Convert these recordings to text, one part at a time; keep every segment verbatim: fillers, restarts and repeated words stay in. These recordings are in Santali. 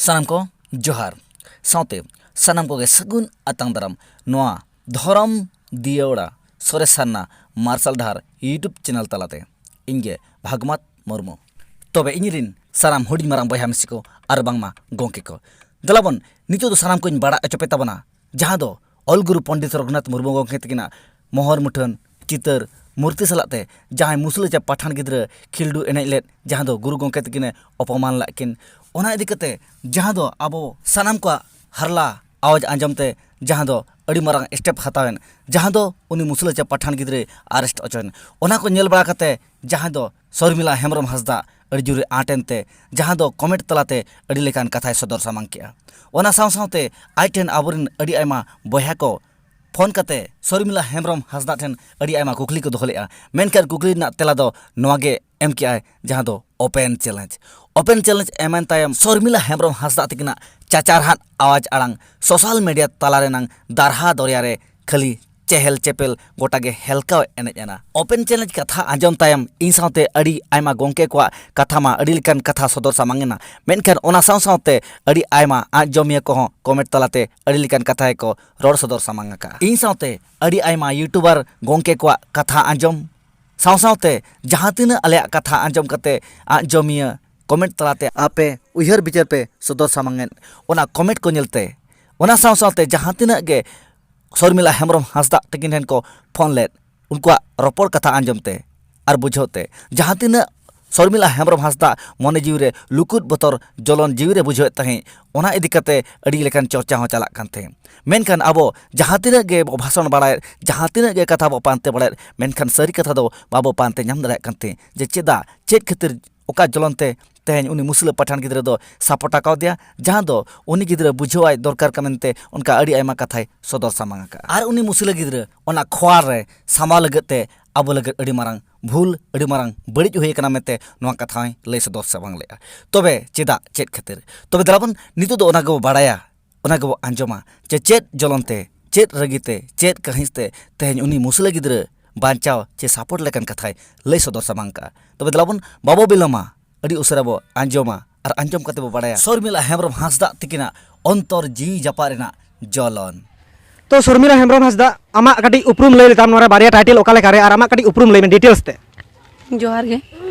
ᱥᱟᱱᱟᱢ ᱠᱚ ᱡᱚᱦᱟᱨ, ᱥᱟᱶᱛᱮ ᱥᱟᱱᱟᱢ ᱠᱚᱜᱮ ᱥᱟᱹᱜᱩᱱ ᱟᱛᱟᱝ ᱫᱟᱨᱟᱢ ᱱᱚᱣᱟ ᱫᱷᱚᱨᱚᱢ ᱫᱤᱭᱟᱹᱲᱟ ᱥᱚᱨᱮᱥ ᱥᱟᱨᱱᱟ ᱢᱟᱨᱥᱟᱞ ᱰᱟᱦᱟᱨ YouTube ᱪᱮᱱᱮᱞ ᱛᱟᱞᱟᱛᱮ᱾ ᱤᱧ ᱜᱮ ᱵᱷᱟᱜᱽᱢᱟᱛ ᱢᱩᱨᱢᱩ᱾ ᱛᱚᱵᱮ ᱤᱧ ᱨᱤᱱ ᱥᱟᱱᱟᱢ ᱦᱩᱰᱤᱧ ᱢᱟᱨᱟᱝ ᱵᱚᱭᱦᱟ ᱢᱤᱥᱤ ᱠᱚ ᱟᱨ ᱵᱟᱝᱢᱟ ᱜᱚᱢᱠᱮ ᱠᱚ, ᱫᱮᱞᱟᱵᱚᱱ ᱱᱤᱛᱚᱜ ᱫᱚ ᱥᱟᱱᱟᱢ ᱠᱚᱧ ᱵᱟᱲᱟᱭ ᱦᱚᱪᱚ ᱯᱮ ᱛᱟᱵᱚᱱᱟ, ᱡᱟᱦᱟᱸ ᱫᱚ ᱚᱞ ᱜᱩᱨᱩ ᱯᱚᱱᱰᱤᱛ ᱨᱚᱜᱷᱩᱱᱟᱛᱷ ᱢᱩᱨᱢᱩ ᱜᱚᱢᱠᱮ ᱛᱟᱹᱠᱤᱱᱟᱜ ᱢᱚᱦᱚᱨ ᱢᱩᱴᱷᱟᱹᱱ ᱪᱤᱛᱟᱹᱨ ᱢᱩᱨᱛᱤ ᱥᱟᱞᱟᱜ ᱛᱮ ᱡᱟᱦᱟᱸᱭ ᱢᱩᱥᱞᱟᱹ ᱪᱮ ᱯᱟᱴᱷᱟᱱ ᱜᱤᱫᱽᱨᱟᱹ ᱠᱷᱤᱞᱰᱩ ᱮᱱᱮᱡ ᱞᱮᱫ, ᱡᱟᱦᱟᱸ ᱫᱚ ᱜᱩᱨᱩ ᱜᱚᱢᱠᱮ ᱛᱟᱹᱠᱤᱱᱮ ᱚᱯᱚᱢᱟᱱ ᱞᱮᱫ ᱠᱤᱱ, ᱚᱱᱟ ᱤᱫᱤ ᱠᱟᱛᱮ ᱡᱟᱦᱟᱸ ᱫᱚ ᱟᱵᱚ ᱥᱟᱱᱟᱢ ᱠᱚᱣᱟᱜ ᱦᱟᱨᱞᱟ ᱟᱣᱟᱡᱽ ᱟᱸᱡᱚᱢ ᱛᱮ ᱡᱟᱦᱟᱸ ᱫᱚ ᱟᱹᱰᱤ ᱢᱟᱨᱟᱝ step ᱦᱟᱛᱟᱣᱮᱱ, ᱡᱟᱦᱟᱸ ᱫᱚ ᱩᱱᱤ ᱢᱩᱥᱞᱟᱹ ᱪᱮ ᱯᱟᱴᱷᱟᱱ ᱜᱤᱫᱽᱨᱟᱹᱭ arrest ᱦᱚᱪᱚᱭᱮᱱ, ᱚᱱᱟ ᱠᱚ ᱧᱮᱞ ᱵᱟᱲᱟ ᱠᱟᱛᱮ ᱡᱟᱦᱟᱸ ᱫᱚ ᱥᱚᱨᱢᱤᱞᱟ ᱦᱮᱢᱵᱨᱚᱢ ᱦᱟᱸᱥᱫᱟ ᱟᱹᱰᱤ ᱡᱳᱨᱮ ᱟᱸᱴ ᱮᱱᱛᱮ ᱡᱟᱦᱟᱸ ᱫᱚ comment ᱛᱟᱞᱟᱛᱮ ᱟᱹᱰᱤ ᱞᱮᱠᱟᱱ ᱠᱟᱛᱷᱟᱭ ᱥᱚᱫᱚᱨ ᱥᱟᱢᱟᱝ ᱠᱮᱜᱼᱟ᱾ ᱚᱱᱟ ᱥᱟᱶ ᱥᱟᱶᱛᱮ ᱟᱡ ᱴᱷᱮᱱ ᱟᱵᱚᱨᱮᱱ ᱟᱹᱰᱤ ᱟᱭᱢᱟ ᱵᱚᱭᱦᱟ ᱠᱚ ᱯᱷᱳᱱ ᱠᱟᱛᱮ ᱥᱚᱨᱢᱤᱞᱟ ᱦᱮᱢᱵᱨᱚᱢ ᱦᱟᱸᱥᱫᱟ ᱴᱷᱮᱱ ᱟᱹᱰᱤ ᱟᱭᱢᱟ ᱠᱩᱠᱞᱤ ᱠᱚ ᱫᱚᱦᱚ ᱞᱮᱜᱼᱟ᱾ ᱢᱮᱱᱠᱷᱟᱱ ᱠᱩᱠᱞᱤ ᱨᱮᱱᱟᱜ ᱛᱮᱞᱟ ᱫᱚ ᱱᱚᱣᱟ ᱜᱮ ᱮᱢ ᱠᱮᱜᱼᱟᱭ, ᱡᱟᱦᱟᱸ ᱫᱚ open challenge᱾ Open challenge ᱮᱢ ᱮᱱ ᱛᱟᱭᱚᱢ ᱥᱚᱨᱢᱤᱞᱟ ᱦᱮᱢᱵᱨᱚᱢ ᱦᱟᱸᱥᱫᱟ ᱛᱟᱹᱠᱤᱱᱟᱜ ᱪᱟᱪᱟᱨᱦᱟᱫ ᱟᱣᱟᱡᱽ ᱟᱲᱟᱝ social media ᱛᱟᱞᱟ ᱨᱮᱱᱟᱝ ᱫᱟᱨᱦᱟ ᱫᱚᱨᱭᱟ ᱨᱮ ᱠᱷᱟᱹᱞᱤ ᱪᱮᱦᱮᱞ ᱪᱮᱯᱮᱞ ᱜᱚᱴᱟ ᱜᱮ ᱦᱮᱞᱠᱟᱣ ᱮᱱᱮᱡ ᱮᱱᱟ᱾ Open challenge ᱠᱟᱛᱷᱟ ᱟᱸᱡᱚᱢ ᱛᱟᱭᱚᱢ ᱤᱧ ᱥᱟᱶᱛᱮ ᱟᱹᱰᱤ ᱟᱭᱢᱟ ᱜᱚᱢᱠᱮ ᱠᱚᱣᱟᱜ ᱠᱟᱛᱷᱟ ᱢᱟ ᱟᱹᱰᱤ ᱞᱮᱠᱟᱱ ᱠᱟᱛᱷᱟ ᱥᱚᱫᱚᱨ ᱥᱟᱢᱟᱝ ᱮᱱᱟ, ᱢᱮᱱᱠᱷᱟᱱ ᱚᱱᱟ ᱥᱟᱶ ᱥᱟᱶᱛᱮ ᱟᱹᱰᱤ ᱟᱭᱢᱟ ᱟᱸᱡᱚᱢᱤᱭᱟᱹ ᱠᱚᱦᱚᱸ comment ᱛᱟᱞᱟᱛᱮ ᱟᱹᱰᱤ ᱞᱮᱠᱟᱱ ᱠᱟᱛᱷᱟ ᱜᱮᱠᱚ ᱨᱚᱲ ᱥᱚᱫᱚᱨ ᱥᱟᱢᱟᱝ ᱟᱠᱟᱫᱼᱟ᱾ ᱤᱧ ᱥᱟᱶᱛᱮ ᱟᱹᱰᱤ ᱟᱭᱢᱟ YouTuber ᱜᱚᱢᱠᱮ ᱠᱚᱣᱟᱜ ᱠᱟᱛᱷᱟ ᱟᱸᱡᱚᱢ ᱥᱟᱶ ᱥᱟᱶᱛᱮ ᱡᱟᱦᱟᱸ ᱛᱤᱱᱟᱹᱜ ᱟᱞᱮᱭᱟᱜ ᱠᱟᱛᱷᱟ ᱟᱸᱡᱚᱢ ᱠᱟᱛᱮ ᱟᱸᱡᱚᱢᱤᱭᱟᱹ comment ᱛᱟᱞᱟᱛᱮ ᱟᱯᱮ ᱩᱭᱦᱟᱹᱨ ᱵᱤᱪᱟᱹᱨ ᱯᱮ ᱥᱚᱫᱚᱨ ᱥᱟᱢᱟᱝ ᱮᱫ, ᱚᱱᱟ comment ᱠᱚ ᱧᱮᱞᱛᱮ, ᱚᱱᱟ ᱥᱟᱶ ᱥᱟᱶᱛᱮ ᱡᱟᱦᱟᱸ ᱛᱤᱱᱟᱹᱜ ᱜᱮ ᱥᱚᱨᱢᱤᱞᱟ ᱦᱮᱢᱵᱨᱚᱢ ᱦᱟᱸᱥᱫᱟ ᱛᱟᱹᱠᱤᱱ ᱴᱷᱮᱱ ᱠᱚ ᱯᱷᱳᱱ ᱞᱮᱫ, ᱩᱱᱠᱩᱣᱟᱜ ᱨᱚᱯᱚᱲ ᱠᱟᱛᱷᱟ ᱟᱸᱡᱚᱢ ᱛᱮ ᱟᱨ ᱵᱩᱡᱷᱟᱹᱣ ᱛᱮ, ᱡᱟᱦᱟᱸ ᱛᱤᱱᱟᱹᱜ ᱥᱚᱨᱢᱤᱞᱟ ᱦᱮᱢᱵᱨᱚᱢ ᱦᱟᱸᱥᱫᱟ ᱢᱚᱱᱮ ᱡᱤᱣᱤ ᱨᱮ ᱞᱩᱠᱩᱫ ᱵᱚᱛᱚᱨ ᱡᱚᱞᱚᱱ ᱡᱤᱣᱤ ᱨᱮ ᱵᱩᱡᱷᱟᱹᱣᱮᱫ ᱛᱟᱦᱮᱸᱫ, ᱚᱱᱟ ᱤᱫᱤ ᱠᱟᱛᱮ ᱟᱹᱰᱤ ᱞᱮᱠᱟᱱ ᱪᱚᱨᱪᱟ ᱦᱚᱸ ᱪᱟᱞᱟᱜ ᱠᱟᱱ ᱛᱟᱦᱮᱸᱫ᱾ ᱢᱮᱱᱠᱷᱟᱱ ᱟᱵᱚ ᱡᱟᱦᱟᱸ ᱛᱤᱱᱟᱹᱜ ᱜᱮ ᱵᱚ ᱵᱷᱟᱥᱚᱱ ᱵᱟᱲᱟᱭᱮᱫ, ᱡᱟᱦᱟᱸ ᱛᱤᱱᱟᱹᱜ ᱜᱮ ᱠᱟᱛᱷᱟ ᱵᱚ ᱯᱟᱱᱛᱮ ᱵᱟᱲᱟᱭᱮᱫ, ᱢᱮᱱᱠᱷᱟᱱ ᱥᱟᱹᱨᱤ ᱠᱟᱛᱷᱟ ᱫᱚ ᱵᱟᱵᱚ ᱯᱟᱱᱛᱮ ᱧᱟᱢ ᱫᱟᱲᱮᱭᱟᱜ ᱠᱟᱱ ᱛᱟᱦᱮᱸᱫ, ᱡᱮ ᱪᱮᱫᱟᱜ, ᱪᱮᱫ ᱠᱷᱟᱹᱛᱤᱨ, ᱚᱠᱟ ᱡᱚᱞᱚᱱ ᱛᱮ ᱛᱮᱦᱮᱧ ᱩᱱᱤ ᱢᱩᱥᱞᱟᱹ ᱯᱟᱴᱷᱟᱱ ᱜᱤᱫᱽᱨᱟᱹ ᱫᱚ support ᱟᱠᱟᱣᱫᱮᱭᱟ, ᱡᱟᱦᱟᱸ ᱫᱚ ᱩᱱᱤ ᱜᱤᱫᱽᱨᱟᱹ ᱵᱩᱡᱷᱟᱹᱣᱟᱭ ᱫᱚᱨᱠᱟᱨ ᱠᱟ ᱢᱮᱱᱛᱮ ᱚᱱᱠᱟ ᱟᱹᱰᱤ ᱟᱭᱢᱟ ᱠᱟᱛᱷᱟᱭ ᱥᱚᱫᱚᱨ ᱥᱟᱢᱟᱝ ᱟᱠᱟᱫᱼᱟ᱾ ᱟᱨ ᱩᱱᱤ ᱢᱩᱥᱞᱟᱹ ᱜᱤᱫᱽᱨᱟᱹ ᱚᱱᱟ ᱠᱷᱚᱣᱟᱲ ᱨᱮ ᱥᱟᱢᱟᱣ ᱞᱟᱹᱜᱤᱫ ᱛᱮ ᱟᱵᱚ ᱞᱟᱹᱜᱤᱫ ᱟᱹᱰᱤ ᱢᱟᱨᱟᱝ ᱵᱷᱩᱞ, ᱟᱹᱰᱤ ᱢᱟᱨᱟᱝ ᱵᱟᱹᱲᱤᱡ ᱦᱩᱭ ᱟᱠᱟᱱᱟ ᱢᱮᱱᱛᱮ ᱱᱚᱣᱟ ᱠᱟᱛᱷᱟ ᱦᱚᱸᱭ ᱞᱟᱹᱭ ᱥᱚᱫᱚᱨ ᱥᱟᱢᱟᱝ ᱞᱮᱫᱼᱟ᱾ ᱛᱚᱵᱮ ᱪᱮᱫᱟᱜ, ᱪᱮᱫ ᱠᱷᱟᱹᱛᱤᱨ? ᱛᱚᱵᱮ ᱫᱮᱞᱟ ᱵᱚᱱ ᱱᱤᱛᱚᱜ ᱫᱚ ᱚᱱᱟ ᱜᱮᱵᱚ ᱵᱟᱲᱟᱭᱟ, ᱚᱱᱟ ᱜᱮᱵᱚ ᱟᱸᱡᱚᱢᱟ, ᱡᱮ ᱪᱮᱫ ᱡᱚᱞᱚᱱ ᱛᱮ, ᱪᱮᱫ ᱨᱟᱹᱜᱤ ᱛᱮ, ᱪᱮᱫ ᱠᱟᱹᱦᱤᱥ ᱛᱮ ᱛᱮᱦᱮᱧ ᱩᱱᱤ ᱢᱩᱥᱞᱟᱹ ᱜᱤᱫᱽᱨᱟᱹ ᱵᱟᱧᱪᱟᱣ ᱪᱮ support ᱞᱮᱠᱟᱱ ᱠᱟᱛᱷᱟᱭ ᱞᱟᱹᱭ ᱥᱚᱫᱚᱨ ᱥᱟᱢᱟᱝ ᱠᱟᱜᱼᱟ᱾ ᱛᱚᱵᱮ ᱫᱮᱞᱟ ᱵᱚᱱ ᱵᱟᱵᱚ ᱵᱤᱞᱚᱢᱟ, ᱟᱹᱰᱤ ᱩᱥᱟᱹᱨᱟ ᱵᱚ ᱟᱸᱡᱚᱢᱟ ᱟᱨ ᱟᱸᱡᱚᱢ ᱠᱟᱛᱮ ᱵᱚ ᱵᱟᱲᱟᱭᱟ ᱥᱚᱨᱢᱤᱞᱟ ᱦᱮᱢᱵᱨᱚᱢ ᱦᱟᱸᱥᱫᱟᱜ ᱛᱤᱠᱤᱱᱟᱜ ᱚᱱᱛᱚᱨ ᱡᱤᱣᱤ ᱡᱟᱯᱟᱜ ᱨᱮᱱᱟᱜ ᱡᱚᱞᱚᱱ᱾ ᱛᱚ ᱥᱚᱨᱢᱤᱞᱟ ᱦᱮᱢᱵᱨᱚᱢ ᱦᱟᱸᱥᱫᱟᱜ, ᱟᱢᱟᱜ ᱠᱟᱹᱴᱤᱡ ᱩᱯᱨᱩᱢ ᱞᱟᱹᱭ ᱞᱮᱛᱟᱢ ᱱᱚᱣᱟ ᱨᱮ ᱵᱟᱨᱭᱟ ᱴᱟᱭᱴᱮᱞ ᱚᱠᱟ ᱞᱮᱠᱟ ᱨᱮ, ᱟᱨ ᱟᱢᱟᱜ ᱠᱟᱹᱴᱤᱡ ᱩᱯᱨᱩᱢ ᱞᱟᱹᱭ ᱢᱮ ᱰᱤᱴᱮᱞᱥ ᱛᱮ᱾ ᱡᱚᱦᱟᱨ ᱜᱮ᱾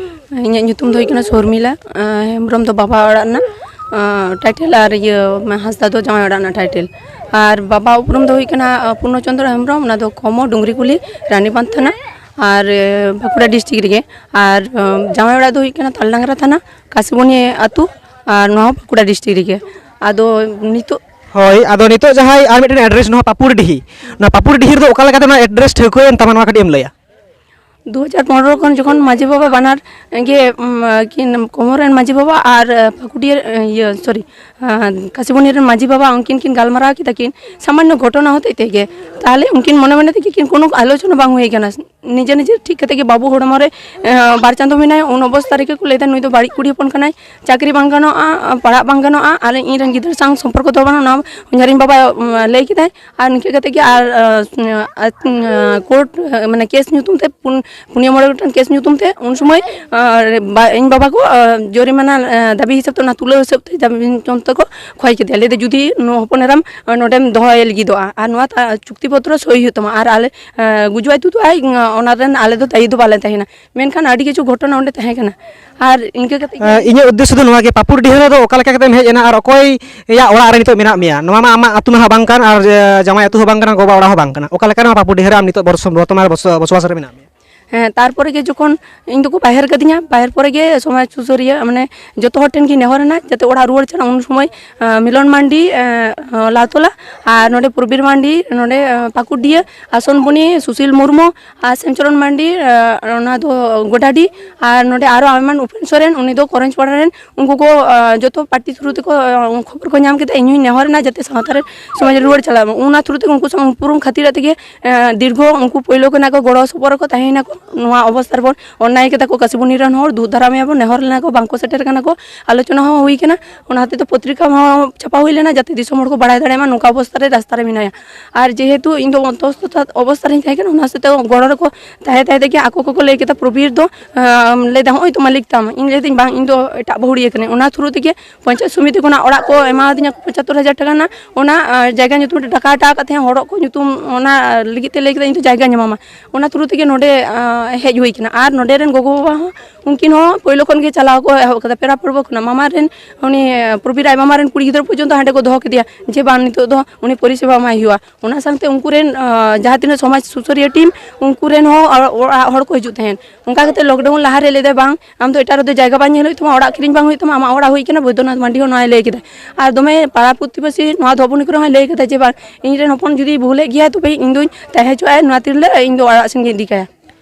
ᱤᱧᱟᱹᱜ ᱧᱩᱛᱩᱢ ᱫᱚ ᱦᱩᱭᱩᱜ ᱠᱟᱱᱟ ᱥᱚᱨᱢᱤᱞᱟ ᱦᱮᱢᱵᱨᱚᱢ ᱫᱚ ᱵᱟᱵᱟ ᱚᱲᱟᱜ ᱨᱮᱱᱟᱜ ᱴᱟᱭᱴᱮᱞ, ᱟᱨ ᱤᱭᱟᱹ ᱦᱟᱸᱥᱫᱟ ᱫᱚ ᱡᱟᱶᱟᱭ ᱚᱲᱟᱜ ᱨᱮᱱᱟᱜ ᱴᱟᱭᱴᱮᱞ᱾ ᱟᱨ ᱵᱟᱵᱟ ᱩᱯᱨᱩᱢ ᱫᱚ ᱦᱩᱭᱩᱜ ᱠᱟᱱᱟ ᱯᱩᱨᱱᱚ ᱪᱚᱱᱫᱨᱚ ᱦᱮᱢᱵᱨᱚᱢ, ᱚᱱᱟ ᱫᱚ ᱠᱚᱢᱚ ᱰᱩᱝᱨᱤᱠᱩᱞᱤ, ᱨᱟᱱᱤᱵᱟᱸᱫᱷ ᱛᱷᱟᱱᱟ, ᱟᱨ ᱵᱟᱸᱠᱩᱲᱟ ᱰᱤᱥᱴᱨᱤᱠᱴ ᱨᱮᱜᱮ᱾ ᱟᱨ ᱡᱟᱶᱟᱭ ᱚᱲᱟᱜ ᱫᱚ ᱦᱩᱭᱩᱜ ᱠᱟᱱᱟ ᱛᱟᱞᱰᱟᱝᱨᱟ ᱛᱷᱟᱱᱟ, ᱠᱟᱥᱤᱵᱚᱱᱤ ᱟᱹᱛᱩ, ᱟᱨ ᱱᱚᱣᱟ ᱦᱚᱸ ᱵᱟᱸᱠᱩᱲᱟ ᱰᱤᱥᱴᱨᱤᱠᱴ ᱨᱮᱜᱮ᱾ ᱟᱫᱚ ᱱᱤᱛᱚᱜ ᱦᱳᱭ, ᱟᱫᱚ ᱱᱤᱛᱚᱜ ᱡᱟᱦᱟᱸᱭ ᱟᱨ ᱢᱤᱫᱴᱮᱱ ᱮᱰᱨᱮᱥ, ᱱᱚᱣᱟ ᱯᱟᱯᱩᱨᱰᱤᱦᱤ, ᱱᱚᱣᱟ ᱯᱟᱯᱩᱨᱰᱤᱦᱤ ᱨᱮᱫᱚ ᱚᱠᱟ ᱞᱮᱠᱟᱛᱮ ᱱᱚᱣᱟ ᱮᱰᱨᱮᱥ ᱴᱷᱟᱹᱣᱠᱟᱹᱭᱮᱱ ᱛᱟᱢᱟ, ᱱᱚᱣᱟ ᱠᱟᱹᱴᱤᱡ ᱮᱢ ᱞᱟᱹᱭᱟ? ᱫᱩ ᱦᱟᱡᱟᱨ ᱯᱚᱱᱨᱚ ᱠᱷᱚᱱ ᱡᱚᱠᱷᱚᱱ ᱢᱟᱹᱡᱷᱤ ᱵᱟᱵᱟ ᱵᱟᱱᱟᱨ ᱜᱮ, ᱩᱢ, ᱠᱤᱱ ᱠᱚᱢᱚᱨ ᱨᱮᱱ ᱢᱟᱹᱡᱷᱤ ᱵᱟᱵᱟ ᱟᱨ, ᱟᱸ, ᱯᱷᱟᱹᱠᱩᱰᱤᱭᱟᱹ, ᱤᱭᱟᱹ, ᱥᱚᱨᱤ, ᱟᱸ, ᱠᱟᱥᱤᱵᱚᱱᱤ ᱨᱮᱱ ᱢᱟᱹᱡᱷᱤ ᱵᱟᱵᱟ, ᱩᱱᱠᱤᱱ ᱠᱤᱱ ᱜᱟᱞᱢᱟᱨᱟᱣ ᱠᱮᱫᱟ ᱠᱤᱱ, ᱥᱟᱢᱟᱱᱱᱚ ᱜᱷᱚᱴᱚᱱᱟ ᱦᱚᱛᱮᱡ ᱛᱮᱜᱮ᱾ ᱛᱟᱦᱚᱞᱮ ᱩᱱᱠᱤᱱ ᱢᱚᱱᱮ ᱢᱚᱱᱮ ᱛᱮᱜᱮ ᱠᱤᱱ ᱠᱳᱱᱳ ᱟᱞᱳᱪᱚᱱᱟ ᱵᱟᱝ ᱦᱩᱭ ᱠᱟᱱᱟ᱾ ᱱᱤᱡᱮ ᱱᱤᱡᱮ ᱴᱷᱤᱠ ᱠᱟᱛᱮ ᱜᱮ ᱵᱟᱹᱵᱩ ᱦᱚᱲᱢᱚ ᱨᱮ, ᱟᱸ, ᱵᱟᱨ ᱪᱟᱸᱫᱚ ᱢᱮᱱᱟᱭᱟ, ᱩᱱ ᱚᱵᱚᱥᱛᱟ ᱨᱮᱜᱮ ᱠᱚ ᱞᱟᱹᱭᱫᱟ, "ᱱᱩᱭ ᱫᱚ ᱵᱟᱹᱲᱤᱡ ᱠᱩᱲᱤ ᱦᱚᱯᱚᱱ ᱠᱟᱱᱟᱭ, ᱪᱟᱹᱠᱨᱤ ᱵᱟᱝ ᱜᱟᱱᱚᱜᱼᱟ, ᱯᱟᱲᱦᱟᱜ ᱵᱟᱝ ᱜᱟᱱᱚᱜᱼᱟ, ᱟᱞᱮ ᱤᱧ ᱨᱮᱱ ᱜᱤᱫᱽᱨᱟᱹ ᱥᱟᱶ ᱥᱚᱢᱯᱚᱨᱠᱚ ᱫᱚᱦᱚ ᱵᱟᱹᱱᱩᱜᱼᱟ", ᱱᱚᱣᱟ ᱦᱚᱧᱦᱟᱨᱤᱧ ᱵᱟᱵᱟ, ᱩᱸ, ᱞᱟᱹᱭ ᱠᱮᱫᱟᱭ᱾ ᱟᱨ ᱱᱤᱝᱠᱟᱹ ᱠᱟᱛᱮ ᱜᱮ ᱟᱨ, ᱟᱸ, ᱟᱸ, ᱠᱳᱨᱴ, ᱢᱟᱱᱮ ᱠᱮᱥ ᱧᱩᱛᱩᱢ ᱛᱮ ᱯᱩᱱ-, ᱯᱩᱱᱭᱟᱹ ᱢᱚᱬᱮ ᱜᱚᱴᱟᱝ ᱠᱮᱥ ᱧᱩᱛᱩᱢ ᱛᱮ ᱩᱱ ᱥᱚᱢᱚᱭ, ᱟᱨ ᱵᱟ-, ᱤᱧ ᱵᱟᱵᱟ ᱠᱚ, ᱟᱨ ᱡᱚᱨᱤᱢᱟᱱᱟ, ᱟᱨ ᱫᱟᱹᱵᱤ ᱦᱤᱥᱟᱹᱵ ᱛᱮ ᱚᱱᱟ ᱛᱩᱞᱟᱹᱣ ᱦᱤᱥᱟᱹᱵ ᱛᱮ ᱫᱟᱹᱵᱤ ᱧᱩᱛᱩᱢ ᱛᱮᱠᱚ ᱠᱷᱚᱭ ᱠᱮᱫᱮᱭᱟ᱾ ᱞᱟᱹᱭᱫᱟ, "ᱡᱩᱫᱤ ᱱᱩᱭ ᱦᱚᱯᱚᱱ ᱮᱨᱟᱢ, ᱟᱨ ᱱᱚᱰᱮᱢ ᱫᱚᱦᱚᱭ ᱞᱟᱹᱜᱤᱫᱚᱜᱼᱟ, ᱟᱨ ᱱᱚᱣᱟ ᱛᱟ-, ᱪᱩᱠᱛᱤ ᱯᱚᱛᱨᱚ ᱥᱳᱭ ᱦᱩᱭᱩᱜ ᱛᱟᱢᱟ, ᱟᱨ ᱟᱞᱮ, ᱟᱨ ᱜᱩᱡᱩᱜ ᱟᱭ ᱛᱩᱫᱩᱜ ᱟᱭ, ᱚᱱᱟ ᱨᱮᱱ ᱟᱞᱮ ᱫᱚ ᱫᱟᱭᱤ ᱫᱚ ᱵᱟᱞᱮ ᱛᱟᱦᱮᱱᱟ᱾" ᱢᱮᱱᱠᱷᱟᱱ ᱟᱹᱰᱤ ᱠᱤᱪᱷᱩ ᱜᱷᱚᱴᱚᱱᱟ ᱚᱸᱰᱮ ᱛᱟᱦᱮᱸ ᱠᱟᱱᱟ᱾ ᱟᱨ ᱤᱱᱠᱟᱹ ᱠᱟᱛᱮ ᱜᱮ ᱟᱸ, ᱤᱧᱟᱹᱜ ᱩᱫᱽᱫᱮᱥᱥᱚ ᱫᱚ ᱱᱚᱣᱟ ᱜᱮ, ᱯᱟᱹᱠᱩᱲ ᱰᱤᱦᱟᱹ ᱨᱮᱫᱚ ᱚᱠᱟ ᱞᱮᱠᱟ ᱠᱟᱛᱮᱢ ᱦᱮᱡ ᱮᱱᱟ ᱟᱨ ᱚᱠᱚᱭ ᱭᱟᱜ ᱚᱲᱟᱜ ᱨᱮ ᱱᱤᱛᱚᱜ ᱢᱮᱱᱟᱜ ᱢᱮᱭᱟ? ᱱᱚᱣᱟ ᱢᱟ ᱟᱢᱟᱜ ᱟᱹᱛᱩ ᱢᱟ ᱦᱟᱸᱜ ᱵᱟᱝ ᱠᱟᱱ, ᱟᱨ, ᱮ, ᱡᱟᱶᱟᱭ ᱟᱹᱛᱩ ᱦᱚᱸ ᱵᱟᱝ ᱠᱟᱱᱟ, ᱜᱚ-ᱵᱟᱵᱟ ᱚᱲᱟᱜ ᱦᱚᱸ ᱵᱟᱝ ᱠᱟᱱᱟ᱾ ᱚᱠᱟ ᱞᱮᱠᱟ ᱨᱮ ᱱᱚᱣᱟ ᱯᱟᱹᱠᱩᱲ ᱰᱤᱦᱟᱹ ᱨᱮ ᱟᱢ ᱱᱤᱛᱚᱜ ᱵᱚᱨᱥᱚ-, ᱵᱚᱨᱛᱚᱢᱟᱱ ᱨᱮ ᱵᱚᱥᱚ-, ᱵᱚᱥᱚᱵᱟᱥ ᱨᱮ ᱢᱮᱱᱟᱜ ᱢᱮᱭᱟ? ᱦᱮᱸ, ᱛᱟᱨᱯᱚᱨᱮ ᱜᱮ ᱡᱚᱠᱷᱚᱱ ᱤᱧ ᱫᱚᱠᱚ ᱵᱟᱦᱮᱨ ᱠᱟᱫᱤᱧᱟ, ᱵᱟᱦᱮᱨ ᱯᱚᱨᱮ ᱜᱮ ᱥᱚᱢᱟᱡᱽ ᱥᱩᱥᱟᱹᱨᱤᱭᱟᱹ, ᱢᱟᱱᱮ, ᱡᱚᱛᱚ ᱦᱚᱲ ᱴᱷᱮᱱ ᱜᱤᱧ ᱱᱮᱦᱚᱨ ᱮᱱᱟ ᱡᱟᱛᱮ ᱚᱲᱟᱜ ᱨᱩᱣᱟᱹᱲ ᱪᱟᱞᱟᱜ᱾ ᱩᱱ ᱥᱚᱢᱚᱭ, ᱮ, ᱢᱤᱞᱚᱱ ᱢᱟᱱᱰᱤ, ᱮ, ᱞᱟᱣᱛᱚᱞᱟ, ᱟᱨ ᱱᱚᱰᱮ ᱯᱨᱚᱵᱤᱨ ᱢᱟᱱᱰᱤ, ᱱᱚᱰᱮ, ᱮ, ᱯᱟᱹᱠᱩᱲᱰᱤᱦᱟᱹ, ᱟᱥᱚᱱᱵᱩᱱᱤ, ᱥᱩᱥᱤᱞ ᱢᱩᱨᱢᱩ, ᱟᱨ ᱥᱮᱢᱪᱚᱨᱚᱱ ᱢᱟᱱᱰᱤ, ᱮ, ᱚᱱᱟ ᱫᱚ ᱜᱚᱰᱟᱰᱤ, ᱟᱨ ᱱᱚᱰᱮ ᱟᱨᱚ ᱟᱭᱢᱟᱱ ᱩᱯᱮᱱ ᱥᱚᱨᱮᱱ, ᱩᱱᱤ ᱫᱚ ᱠᱚᱨᱚᱧᱡᱽᱯᱟᱲᱟ ᱨᱮᱱ, ᱩᱱᱠᱩ ᱠᱚ, ᱮ, ᱡᱚᱛᱚ ᱯᱟᱨᱴᱤ ᱛᱷᱨᱩ ᱛᱮᱠᱚ, ᱮ, ᱠᱷᱚᱵᱚᱨ ᱠᱚ ᱧᱟᱢ ᱠᱮᱫᱟ, ᱤᱧ ᱦᱚᱸᱧ ᱱᱮᱦᱚᱨ ᱮᱱᱟ ᱡᱟᱛᱮ ᱥᱟᱶᱛᱟ ᱨᱮ ᱥᱚᱢᱟᱡᱽ ᱨᱩᱣᱟᱹᱲ ᱪᱟᱞᱟᱜ ᱢᱟ᱾ ᱚᱱᱟ ᱛᱷᱨᱩ ᱛᱮᱜᱮ ᱩᱱᱠᱩ ᱥᱟᱶ ᱩᱯᱨᱩᱢ ᱠᱷᱟᱹᱛᱤᱨ ᱛᱮᱜᱮ, ᱮ, ᱫᱤᱨᱜᱷᱚ ᱩᱱᱠᱩ ᱯᱳᱭᱞᱳ ᱠᱷᱚᱱᱟᱜ ᱠᱚ ᱜᱚᱲᱚ ᱥᱚᱯᱚᱦᱚᱫ ᱨᱮᱠᱚ ᱛᱟᱦᱮᱸᱭᱮᱱᱟ ᱠᱚ, ᱱᱚᱣᱟ ᱚᱵᱚᱥᱛᱟ ᱨᱮᱵᱚᱱ ᱚᱱᱱᱟᱭ ᱠᱮᱫᱟ ᱠᱚ ᱠᱟᱥᱤᱵᱩᱱᱤ ᱨᱮᱱ ᱦᱚᱲ, ᱫᱩᱜ ᱫᱟᱨᱟᱢᱮᱭᱟ ᱵᱚᱱ, ᱱᱮᱦᱚᱨ ᱞᱮᱱᱟ ᱠᱚ, ᱵᱟᱝᱠᱚ ᱥᱮᱴᱮᱨ ᱠᱟᱱᱟ ᱠᱚ, ᱟᱞᱳᱪᱚᱱᱟ ᱦᱚᱸ ᱦᱩᱭ ᱠᱟᱱᱟ᱾ ᱚᱱᱟ ᱦᱚᱛᱮᱡ ᱛᱮ ᱯᱚᱛᱨᱤᱠᱟ ᱦᱚᱸ ᱪᱷᱟᱯᱟ ᱦᱩᱭ ᱞᱮᱱᱟ, ᱡᱟᱛᱮ ᱫᱤᱥᱚᱢ ᱦᱚᱲ ᱠᱚ ᱵᱟᱲᱟᱭ ᱫᱟᱲᱮᱭᱟᱜ ᱢᱟ ᱱᱚᱝᱠᱟ ᱚᱵᱚᱥᱛᱟ ᱨᱮ ᱨᱟᱥᱛᱟ ᱨᱮ ᱢᱮᱱᱟᱭᱟ᱾ ᱟᱨ ᱡᱮᱦᱮᱛᱩ ᱤᱧ ᱫᱚ ᱚᱱᱛᱚᱥᱛᱚ ᱚᱵᱚᱥᱛᱟ ᱨᱮᱧ ᱛᱟᱦᱮᱸ ᱠᱟᱱᱟ, ᱚᱱᱟ ᱦᱚᱛᱮᱡ ᱛᱮ ᱜᱚᱲᱚ ᱨᱮᱠᱚ ᱛᱟᱦᱮᱸ ᱛᱟᱦᱮᱸ ᱛᱮᱜᱮ ᱟᱠᱚ ᱠᱚᱠᱚ ᱞᱟᱹᱭ ᱠᱮᱫᱟ, "ᱯᱨᱚᱵᱤᱨ ᱫᱚ ᱟᱢ ᱞᱟᱹᱭ ᱫᱟ ᱦᱚᱸᱜᱼᱚᱭ ᱛᱚ ᱢᱟᱹᱞᱤᱠ ᱛᱟᱢ", ᱤᱧ ᱞᱟᱹᱭ ᱫᱟᱹᱧ, "ᱵᱟᱝ, ᱤᱧ ᱫᱚ ᱮᱴᱟᱜ ᱵᱟᱹᱦᱩᱲᱤᱭᱟᱹ ᱠᱟᱹᱱᱟᱹᱧ", ᱚᱱᱟ ᱛᱷᱨᱩ ᱛᱮᱜᱮ ᱯᱚᱧᱪᱟᱭᱮᱛ ᱥᱚᱢᱤᱛᱤ ᱠᱷᱚᱱᱟᱜ ᱚᱲᱟᱜ ᱠᱚ ᱮᱢᱟᱣᱟᱫᱤᱧᱟ ᱠᱚ ᱯᱚᱸᱪᱟᱛᱛᱳᱨ ᱦᱟᱡᱟᱨ ᱴᱟᱠᱟ ᱨᱮᱱᱟᱜ, ᱚᱱᱟ ᱟᱨ ᱡᱟᱭᱜᱟ ᱧᱩᱛᱩᱢ ᱨᱮ ᱴᱟᱠᱟ ᱦᱟᱛᱟᱣ ᱠᱟᱛᱮ ᱦᱚᱲᱚᱜ ᱠᱚ ᱧᱩᱛᱩᱢ ᱚᱱᱟ ᱞᱟᱹᱜᱤᱫ ᱛᱮ ᱞᱟᱹᱭ ᱠᱮᱫᱟ, "ᱤᱧ ᱫᱚ ᱡᱟᱭᱜᱟᱧ ᱮᱢᱟᱢᱟ", ᱚᱱᱟ ᱛᱷᱨᱩ ᱛᱮᱜᱮ ᱱᱚᱰᱮ ᱟᱸ, ᱦᱮᱡ ᱦᱩᱭ ᱠᱟᱱᱟ᱾ ᱟᱨ ᱱᱚᱰᱮ ᱨᱮᱱ ᱜᱚᱜᱚ ᱵᱟᱵᱟ ᱦᱚᱸ ᱩᱱᱠᱤᱱ ᱦᱚᱸ ᱯᱳᱭᱞᱳ ᱠᱷᱚᱱ ᱜᱮ ᱪᱟᱞᱟᱣ ᱠᱚ ᱮᱦᱚᱵ ᱠᱟᱫᱟ, ᱯᱮᱲᱟ ᱯᱟᱹᱨᱣᱟᱹ ᱠᱷᱚᱱᱟᱜ ᱢᱟᱢᱟ ᱨᱮᱱ ᱩᱱᱤ ᱯᱨᱚᱵᱤᱨ ᱟᱡ ᱢᱟᱢᱟ ᱨᱮᱱ ᱠᱩᱲᱤ ᱜᱤᱫᱽᱨᱟᱹ ᱯᱚᱨᱡᱚᱱᱛᱚ ᱦᱟᱸᱰᱮ ᱠᱚ ᱫᱚᱦᱚ ᱠᱮᱫᱮᱭᱟ ᱡᱮ ᱵᱟᱝ, ᱱᱤᱛᱚᱜ ᱫᱚ ᱩᱱᱤ ᱯᱚᱨᱤᱥᱮᱵᱟ ᱮᱢᱟᱭ ᱦᱩᱭᱩᱜᱼᱟ᱾ ᱚᱱᱟ ᱥᱟᱶᱛᱮ ᱩᱱᱠᱩ ᱨᱮᱱ ᱟᱸ, ᱡᱟᱦᱟᱸ ᱛᱤᱱᱟᱹᱜ ᱥᱚᱢᱟᱡᱽ ᱥᱩᱥᱟᱹᱨᱤᱭᱟᱹ ᱴᱤᱢ, ᱩᱱᱠᱩ ᱨᱮᱱ ᱦᱚᱸ ᱚᱲᱟᱜ ᱦᱚᱲ ᱠᱚ ᱦᱤᱡᱩᱜ ᱛᱟᱦᱮᱸᱫ᱾ ᱚᱱᱠᱟ ᱠᱟᱛᱮ ᱞᱚᱠᱰᱟᱣᱩᱱ ᱞᱟᱦᱟ ᱨᱮ ᱞᱟᱹᱭ ᱫᱟᱭ, "ᱵᱟᱝ, ᱟᱢ ᱫᱚ ᱮᱴᱟᱜ ᱨᱮᱫᱚ ᱡᱟᱭᱜᱟ ᱵᱟᱝ ᱧᱮᱞ ᱦᱩᱭᱩᱜ ᱛᱟᱢᱟ, ᱚᱲᱟᱜ ᱠᱤᱨᱤᱧ ᱵᱟᱝ ᱦᱩᱭᱩᱜ ᱛᱟᱢᱟ, ᱟᱢᱟᱜ ᱚᱲᱟᱜ ᱦᱩᱭ ᱠᱟᱱᱟ", ᱵᱳᱭᱫᱚᱱᱟᱛᱷ ᱢᱟᱱᱰᱤ ᱦᱚᱸ ᱱᱚᱣᱟᱭ ᱞᱟᱹᱭ ᱠᱮᱫᱟ᱾ ᱟᱨ ᱫᱚᱢᱮ ᱯᱟᱲᱟ ᱯᱨᱚᱛᱤᱵᱮᱥᱤ ᱱᱚᱣᱟ ᱫᱷᱚᱵᱚᱱᱤ ᱠᱚᱨᱮ ᱦᱚᱸᱭ ᱞᱟᱹᱭ ᱠᱮᱫᱟ ᱡᱮ, "ᱵᱟᱝ, ᱤᱧ ᱨᱮᱱ ᱦᱚᱯᱚᱱ ᱡᱩᱫᱤ ᱵᱷᱩᱞᱮᱫ ᱜᱮᱭᱟᱭ, ᱛᱚᱵᱮ ᱤᱧ ᱫᱩᱧ ᱛᱟᱦᱮᱸ ᱦᱚᱪᱚᱣᱟᱭᱟ, ᱱᱚᱣᱟ ᱛᱤᱨᱞᱟᱹ ᱤᱧ ᱫᱚ ᱚᱲᱟᱜ ᱥᱮᱱ ᱜᱤᱧ ᱤᱫᱤ ᱠᱟᱭᱟ᱾"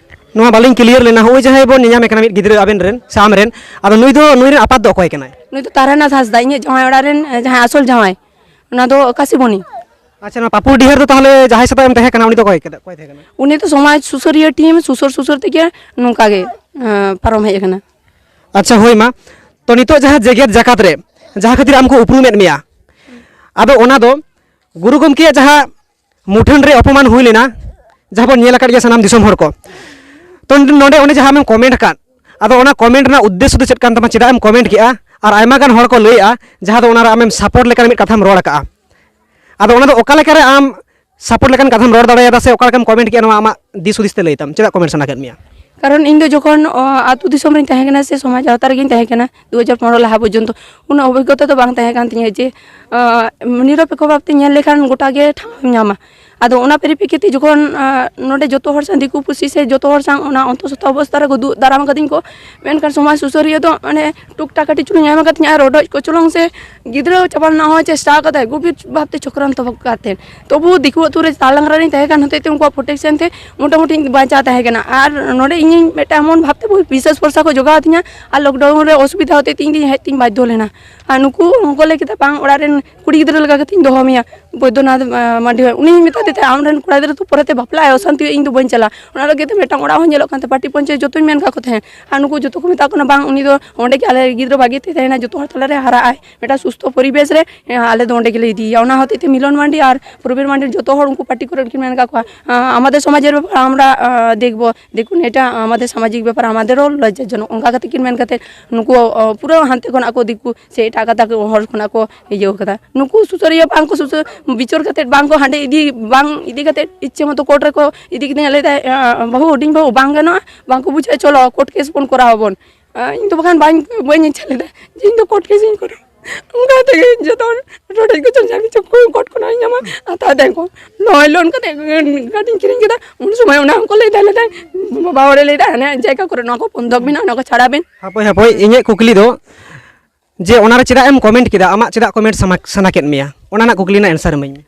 ᱱᱚᱣᱟ ᱵᱟᱹᱞᱤᱧ ᱠᱞᱤᱭᱟᱨ ᱞᱮᱱᱟ, ᱦᱚᱸᱜᱼᱚᱭ ᱡᱟᱦᱟᱸᱭ ᱵᱚᱱ ᱧᱮᱧᱟᱢᱮ ᱠᱟᱱᱟ ᱢᱤᱫ ᱜᱤᱫᱽᱨᱟᱹ ᱟᱵᱮᱱ ᱨᱮᱱ ᱥᱮ ᱟᱢ ᱨᱮᱱ, ᱟᱫᱚ ᱱᱩᱭ ᱫᱚ, ᱱᱩᱭ ᱨᱮᱱ ᱟᱯᱟᱛ ᱫᱚ ᱚᱠᱚᱭ ᱠᱟᱱᱟᱭ? ᱱᱩᱭ ᱫᱚ ᱛᱟᱨᱟᱱᱟᱛᱷ ᱦᱟᱸᱥᱫᱟ, ᱤᱧᱟᱹᱜ ᱡᱟᱶᱟᱭ ᱚᱲᱟᱜ ᱨᱮᱱ, ᱮ, ᱡᱟᱦᱟᱸᱭ ᱟᱥᱚᱞ ᱡᱟᱶᱟᱭ, ᱚᱱᱟ ᱫᱚ ᱠᱟᱥᱤᱵᱚᱱᱤ᱾ ᱟᱪᱪᱷᱟ, ᱱᱚᱣᱟ ᱯᱟᱹᱯᱩᱨ ᱰᱤᱦᱟᱹᱨ ᱫᱚ ᱛᱟᱦᱚᱞᱮ ᱡᱟᱦᱟᱸᱭ ᱥᱟᱛᱮᱜ ᱮᱢ ᱛᱟᱦᱮᱸ ᱠᱟᱱᱟ, ᱩᱱᱤ ᱫᱚ ᱚᱠᱚᱭ ᱠᱟᱱᱟ, ᱚᱠᱚᱭ ᱛᱟᱦᱮᱸ ᱠᱟᱱᱟ? ᱩᱱᱤ ᱫᱚ ᱥᱚᱢᱟᱡᱽ ᱥᱩᱥᱟᱹᱨᱤᱭᱟᱹ ᱴᱤᱢ ᱥᱩᱥᱟᱹᱨ ᱥᱩᱥᱟᱹᱨ ᱛᱮᱜᱮ ᱱᱚᱝᱠᱟ ᱜᱮ, ᱮ, ᱯᱟᱨᱚᱢ ᱦᱮᱡ ᱟᱠᱟᱱᱟ᱾ ᱟᱪᱪᱷᱟ, ᱦᱳᱭ ᱢᱟ, ᱛᱚ ᱱᱤᱛᱚᱜ ᱡᱟᱦᱟᱸ ᱡᱮᱜᱮᱛ ᱡᱟᱠᱟᱛ ᱨᱮ ᱡᱟᱦᱟᱸ ᱠᱷᱟᱹᱛᱤᱨ ᱟᱢ ᱠᱚ ᱩᱯᱨᱩᱢᱮᱫ ᱢᱮᱭᱟ, ᱟᱫᱚ ᱚᱱᱟ ᱫᱚ ᱜᱩᱨᱩ ᱜᱚᱢᱠᱮᱭᱟᱜ ᱡᱟᱦᱟᱸ ᱢᱩᱴᱷᱟᱹᱱ ᱨᱮ ᱚᱯᱚᱢᱟᱱ ᱦᱩᱭ ᱞᱮᱱᱟ, ᱡᱟᱦᱟᱸ ᱵᱚᱱ ᱧᱮᱞ ᱟᱠᱟᱫ ᱜᱮᱭᱟ ᱥᱟᱱᱟᱢ ᱫᱤᱥᱚᱢ ᱦᱚᱲ ᱠᱚ᱾ ᱛᱚ, ᱱᱚᱰᱮ ᱚᱱᱮ ᱡᱟᱦᱟᱸ ᱟᱢᱮᱢ ᱠᱚᱢᱮᱱᱴ ᱟᱠᱟᱫ, ᱟᱫᱚ ᱚᱱᱟ ᱠᱚᱢᱮᱱᱴ ᱨᱮᱱᱟᱜ ᱩᱫᱽᱫᱮᱥᱥᱚ ᱫᱚ ᱪᱮᱫ ᱠᱟᱱ ᱛᱟᱢᱟ? ᱪᱮᱫᱟᱜ ᱮᱢ ᱠᱚᱢᱮᱱᱴ ᱠᱮᱜᱼᱟ? ᱟᱨ ᱟᱭᱢᱟ ᱜᱟᱱ ᱦᱚᱲ ᱠᱚ ᱞᱟᱹᱭᱮᱜᱼᱟ, ᱡᱟᱦᱟᱸ ᱫᱚ ᱚᱱᱟ ᱨᱮ ᱟᱢᱮᱢ ᱥᱟᱯᱳᱨᱴ ᱞᱮᱠᱟᱱ ᱢᱤᱫ ᱠᱟᱛᱷᱟᱢ ᱨᱚᱲ ᱟᱠᱟᱜᱼᱟ᱾ ᱟᱫᱚ ᱚᱱᱟ ᱫᱚ ᱚᱠᱟ ᱞᱮᱠᱟᱨᱮ ᱟᱢ ᱥᱟᱯᱳᱨᱴ ᱞᱮᱠᱟᱱ ᱠᱟᱛᱷᱟᱢ ᱨᱚᱲ ᱫᱟᱲᱮᱭᱟᱫᱟ, ᱥᱮ ᱚᱠᱟ ᱞᱮᱠᱟᱢ ᱠᱚᱢᱮᱱᱴ ᱠᱮᱜᱼᱟ, ᱱᱚᱣᱟ ᱟᱢᱟᱜ ᱫᱤᱥ ᱦᱩᱫᱤᱥ ᱛᱮ ᱞᱟᱹᱭ ᱛᱟᱢ, ᱪᱮᱫᱟᱜ ᱠᱚᱢᱮᱱᱴ ᱥᱟᱱᱟ ᱠᱮᱫ ᱢᱮᱭᱟ? ᱠᱟᱨᱚᱱ ᱤᱧ ᱫᱚ ᱡᱚᱠᱷᱚᱱ, ᱚ, ᱟᱹᱛᱩ ᱫᱤᱥᱚᱢ ᱨᱤᱧ ᱛᱟᱦᱮᱸ ᱠᱟᱱᱟ ᱥᱮ ᱥᱚᱢᱟᱡᱽ ᱟᱣᱛᱟ ᱨᱮᱜᱤᱧ ᱛᱟᱦᱮᱸ ᱠᱟᱱᱟ ᱫᱩ ᱦᱟᱡᱟᱨ ᱯᱚᱱᱨᱚ ᱞᱟᱦᱟ ᱯᱚᱨᱡᱚᱱᱛᱚ, ᱩᱱᱟᱹᱜ ᱚᱵᱷᱤᱜᱽᱜᱚᱛᱟ ᱫᱚ ᱵᱟᱝ ᱛᱟᱦᱮᱸ ᱠᱟᱱ ᱛᱤᱧᱟᱹ ᱡᱮ, ᱚ, ᱱᱤᱨᱚᱯᱮᱠᱠᱷᱚ ᱵᱷᱟᱵᱛᱮ ᱧᱮᱞ ᱞᱮᱠᱷᱟᱱ ᱜᱚᱴᱟ ᱜᱮ ᱴᱷᱟᱶ ᱮᱢ ᱧᱟᱢᱟ᱾ ᱟᱫᱚ ᱚᱱᱟ ᱯᱚᱨᱤᱯᱨᱮᱠᱠᱷᱤᱛ ᱛᱮ ᱡᱚᱠᱷᱚᱱ, ᱟᱸ, ᱱᱚᱰᱮ ᱡᱚᱛᱚ ᱦᱚᱲ ᱥᱟᱶ, ᱫᱤᱠᱩ ᱯᱩᱥᱤ ᱥᱮ ᱡᱚᱛᱚ ᱦᱚᱲ ᱥᱟᱶ ᱚᱱᱟ ᱚᱱᱛᱚᱥᱚᱛᱛᱚ ᱚᱵᱚᱥᱛᱟ ᱨᱮᱠᱚ ᱫᱩᱜ ᱫᱟᱨᱟᱢ ᱟᱠᱟᱫᱤᱧ ᱠᱚ, ᱢᱮᱱᱠᱷᱟᱱ ᱥᱚᱢᱟᱡᱽ ᱥᱩᱥᱟᱹᱨᱤᱭᱟᱹ ᱫᱚ ᱚᱱᱮ ᱴᱩᱠ ᱴᱟᱠ ᱠᱟᱹᱴᱤᱡ ᱪᱩᱞᱩᱝ ᱧᱟᱢ ᱟᱠᱟᱫᱤᱧᱟ ᱟᱨ ᱨᱚᱰᱚᱡ ᱠᱚᱪᱞᱚᱱ ᱥᱮ ᱜᱤᱫᱽᱨᱟᱹ ᱪᱟᱵᱟ ᱨᱮᱱᱟᱜ ᱦᱚᱸ ᱪᱮᱥᱴᱟ ᱟᱠᱟᱫᱟᱭ ᱜᱚᱵᱷᱤᱨ ᱵᱷᱟᱵᱛᱮ ᱪᱚᱠᱨᱟᱱᱛᱚ ᱠᱟᱛᱮ᱾ ᱛᱚᱵᱩ ᱫᱤᱠᱩ ᱟᱹᱛᱩ ᱨᱮ ᱛᱟᱞᱟᱝᱨᱟ ᱨᱤᱧ ᱛᱟᱦᱮᱸ ᱠᱟᱱ ᱦᱚᱛᱮᱡ ᱛᱮ ᱩᱱᱠᱩᱣᱟᱜ ᱯᱨᱚᱴᱮᱠᱥᱚᱱ ᱛᱮ ᱢᱚᱴᱟᱢᱩᱴᱤ ᱤᱧ ᱵᱟᱧᱪᱟᱣ ᱛᱟᱦᱮᱸ ᱠᱟᱱᱟ᱾ ᱟᱨ ᱱᱚᱰᱮ ᱤᱧᱤᱧ ᱢᱤᱫᱴᱟᱝ ᱮᱢᱚᱱ ᱵᱷᱟᱵᱛᱮ ᱵᱤᱥᱥᱟᱥ ᱵᱷᱚᱨᱥᱟ ᱠᱚ ᱡᱚᱜᱟᱣ ᱟᱹᱫᱤᱧᱟ ᱟᱨ ᱞᱚᱠᱰᱟᱣᱩᱱ ᱨᱮ ᱚᱥᱩᱵᱤᱫᱷᱟ ᱦᱚᱛᱮᱡ ᱛᱮ ᱤᱧ ᱫᱚ ᱦᱮᱡ ᱛᱤᱧ ᱵᱟᱫᱽᱫᱷᱚ ᱞᱮᱱᱟ᱾ ᱟᱨ ᱱᱩᱠᱩ ᱩᱱᱠᱩ ᱞᱟᱹᱭ ᱠᱮᱫᱟ ᱵᱟᱝ ᱚᱲᱟᱜ ᱨᱮᱱ ᱠᱩᱲᱤ ᱜᱤᱫᱽᱨᱟᱹ ᱞᱮᱠᱟ ᱠᱟᱛᱮᱧ ᱫᱚᱦᱚ ᱢᱮᱭᱟ ᱵᱳᱭᱫᱚᱱᱟᱛᱷ ᱢᱟᱱᱰᱤ ᱦᱚᱲ᱾ ᱩᱱᱤᱧ ᱢᱮᱛᱟ ᱫᱮ ᱛᱟᱦᱮᱸᱫ, ᱟᱢ ᱨᱮᱱ ᱠᱚᱲᱟ ᱜᱤᱫᱽᱨᱟᱹ ᱫᱚ ᱯᱚᱨᱮᱛᱮ ᱵᱟᱯᱞᱟᱜ ᱟᱭ, ᱚᱥᱟᱱᱛᱤ ᱦᱩᱭᱩᱜᱼᱟ, ᱤᱧ ᱫᱚ ᱵᱟᱹᱧ ᱪᱟᱞᱟᱜᱼᱟ᱾ ᱚᱱᱟ ᱞᱟᱹᱜᱤᱫ ᱛᱮ ᱢᱤᱫᱴᱟᱝ ᱚᱲᱟᱜ ᱦᱚᱸ ᱧᱮᱞᱚᱜ ᱠᱟᱱ ᱛᱟᱦᱮᱸᱫ, ᱯᱟᱹᱴᱤ ᱯᱚᱧᱪᱟᱭᱮᱛ ᱡᱚᱛᱚᱧ ᱢᱮᱱ ᱠᱟᱜ ᱠᱚ ᱛᱟᱦᱮᱸᱫ᱾ ᱟᱨ ᱱᱩᱠᱩ ᱡᱚᱛᱚ ᱠᱚ ᱢᱮᱛᱟ ᱠᱚ ᱠᱟᱱᱟ, ᱵᱟᱝ, ᱩᱱᱤ ᱫᱚ ᱚᱸᱰᱮ ᱜᱮ ᱟᱞᱮ ᱜᱤᱫᱽᱨᱟᱹ ᱵᱷᱟᱜᱮ ᱛᱮ ᱛᱟᱦᱮᱱᱟ, ᱡᱚᱛᱚ ᱦᱚᱲ ᱛᱟᱞᱟᱨᱮ ᱦᱟᱨᱟᱜ ᱟᱭ, ᱢᱤᱫᱴᱟᱝ ᱥᱩᱥᱛᱷᱚ ᱯᱚᱨᱤᱵᱮᱥ ᱨᱮ, ᱮ, ᱟᱞᱮ ᱫᱚ ᱚᱸᱰᱮ ᱜᱮᱞᱮ ᱤᱫᱤᱭᱮᱭᱟ᱾ ᱚᱱᱟ ᱦᱚᱛᱮᱡ ᱛᱮ ᱢᱤᱞᱚᱱ ᱢᱟᱱᱰᱤ ᱟᱨ ᱯᱨᱚᱵᱤᱨ ᱢᱟᱱᱰᱤ ᱡᱚᱛᱚ ᱦᱚᱲ ᱩᱱᱠᱩ ᱯᱟᱹᱴᱤ ᱠᱚᱨᱮᱱ ᱠᱤᱱ ᱢᱮᱱ ᱠᱟᱜ ᱠᱚᱣᱟ, ᱟᱸ, "ᱟᱢᱟᱫᱮᱨ ᱥᱚᱢᱟᱡᱮᱨ ᱵᱮᱯᱟᱨ ᱟᱢᱨᱟ, ᱟᱸ, দেখব, দেখুন, এটা আমাদের সামাজিক ব্যাপার, আমাদেরও লজ্জাজনক", ᱚᱱᱠᱟ ᱠᱟᱛᱮ ᱠᱤᱱ ᱢᱮᱱ ᱠᱟᱛᱮ ᱱᱩᱠᱩ, ᱟᱸ, ᱯᱩᱨᱟᱹ ᱦᱟᱱᱛᱮ ᱠᱷᱚᱱᱟᱜ ᱠᱚ ᱫᱤᱠᱩ ᱥᱮ ᱮᱴᱟᱜ ᱜᱟᱛᱟᱠ ᱦᱚᱲ ᱠᱷᱚᱱᱟᱜ ᱠᱚ ᱤᱭᱟᱹ ᱠᱟᱫᱟ᱾ ᱱᱩᱠᱩ ᱥᱩᱥᱟᱹᱨᱤᱭᱟᱹ ᱵᱟᱝ ᱠᱚ ᱥᱩᱥᱟᱹᱨ, ᱵᱤᱪᱟᱹᱨ ᱠᱟᱛᱮ ᱵᱟᱝ ᱠᱚ ᱦᱟᱸᱰᱮ ᱤᱫᱤ, ᱵᱟᱝ ᱤᱫᱤ ᱠᱟᱛᱮ ᱤᱪᱪᱷᱟᱹ ᱢᱚᱛᱚ ᱠᱳᱨᱴ ᱨᱮᱠᱚ ᱤᱫᱤ ᱠᱤᱫᱤᱧᱟ, ᱞᱟᱹᱭ ᱫᱟᱭ, ᱟᱸ, "ᱵᱟᱹᱦᱩ, ᱦᱩᱰᱤᱧ ᱵᱟᱹᱦᱩ ᱵᱟᱝ ᱜᱟᱱᱚᱜᱼᱟ, ᱵᱟᱝ ᱠᱚ ᱵᱩᱡᱷᱟᱹᱣᱟ, ᱪᱚᱞᱚ ᱠᱳᱨᱴ ᱠᱮᱥ ᱵᱚᱱ ᱠᱚᱨᱟᱣ ᱟᱵᱚᱱ᱾" ᱟᱸ, ᱤᱧ ᱫᱚ ᱵᱟᱠᱷᱟᱱ ᱵᱟᱹᱧ, ᱵᱟᱹᱧ ᱤᱪᱪᱷᱟᱹ ᱞᱮᱫᱟ ᱡᱮ ᱤᱧ ᱫᱚ ᱠᱳᱨᱴ ᱠᱮᱥ ᱤᱧ ᱠᱚᱨᱟᱣᱟ᱾ ᱚᱱᱠᱟ ᱛᱮᱜᱮ ᱡᱚᱛᱚ ᱦᱚᱲ ᱨᱚᱰᱚᱡ ᱠᱚᱪᱚᱞ ᱡᱟᱦᱟᱸ ᱠᱤᱪᱷᱩ ᱠᱚ ᱠᱳᱨᱴ ᱠᱷᱚᱱᱟᱜ ᱤᱧ ᱧᱟᱢᱟ, ᱦᱟᱛᱟᱣ ᱛᱟᱦᱮᱸ ᱠᱚ᱾ ᱱᱚᱜᱼᱚᱭ ᱞᱳᱱ ᱠᱟᱛᱮ ᱜᱟᱹᱰᱤᱧ ᱠᱤᱨᱤᱧ ᱠᱮᱫᱟ, ᱩᱱ ᱥᱚᱢᱚᱭ ᱚᱱᱟ ᱦᱚᱸᱠᱚ ᱞᱟᱹᱭ ᱫᱟ, ᱞᱟᱹᱭ ᱫᱟ, ᱵᱟᱵᱟ ᱦᱚᱲᱮ ᱞᱟᱹᱭ ᱫᱟ, "ᱦᱟᱱᱮ ᱡᱟᱭᱜᱟ ᱠᱚᱨᱮ ᱱᱚᱣᱟ ᱠᱚ ᱵᱚᱱᱫᱷᱚᱠ ᱢᱮᱱᱟᱜᱼᱟ, ᱚᱱᱟ ᱠᱚ ᱪᱷᱟᱲᱟ ᱵᱮᱱ᱾" ᱦᱟᱯᱳᱭ, ᱦᱟᱯᱳᱭ, ᱤᱧᱟᱹᱜ ᱠᱩᱠᱞᱤ ᱫᱚ ᱡᱮ ᱚᱱᱟᱨᱮ ᱪᱮᱫᱟᱜ ᱮᱢ ᱠᱚᱢᱮᱱᱴ ᱠᱮᱫᱟ? ᱟᱢᱟᱜ ᱪᱮᱫᱟᱜ ᱠᱚᱢᱮᱱᱴ ᱥᱟᱱᱟ, ᱥᱟᱱᱟ ᱠᱮᱫ ᱢᱮᱭᱟ? ᱚᱱᱟ ᱨᱮᱱᱟᱜ ᱠᱩᱠᱞᱤ ᱨᱮᱱᱟᱜ ᱮᱱᱥᱟᱨ ᱤᱢᱟᱹᱧ ᱢᱮ᱾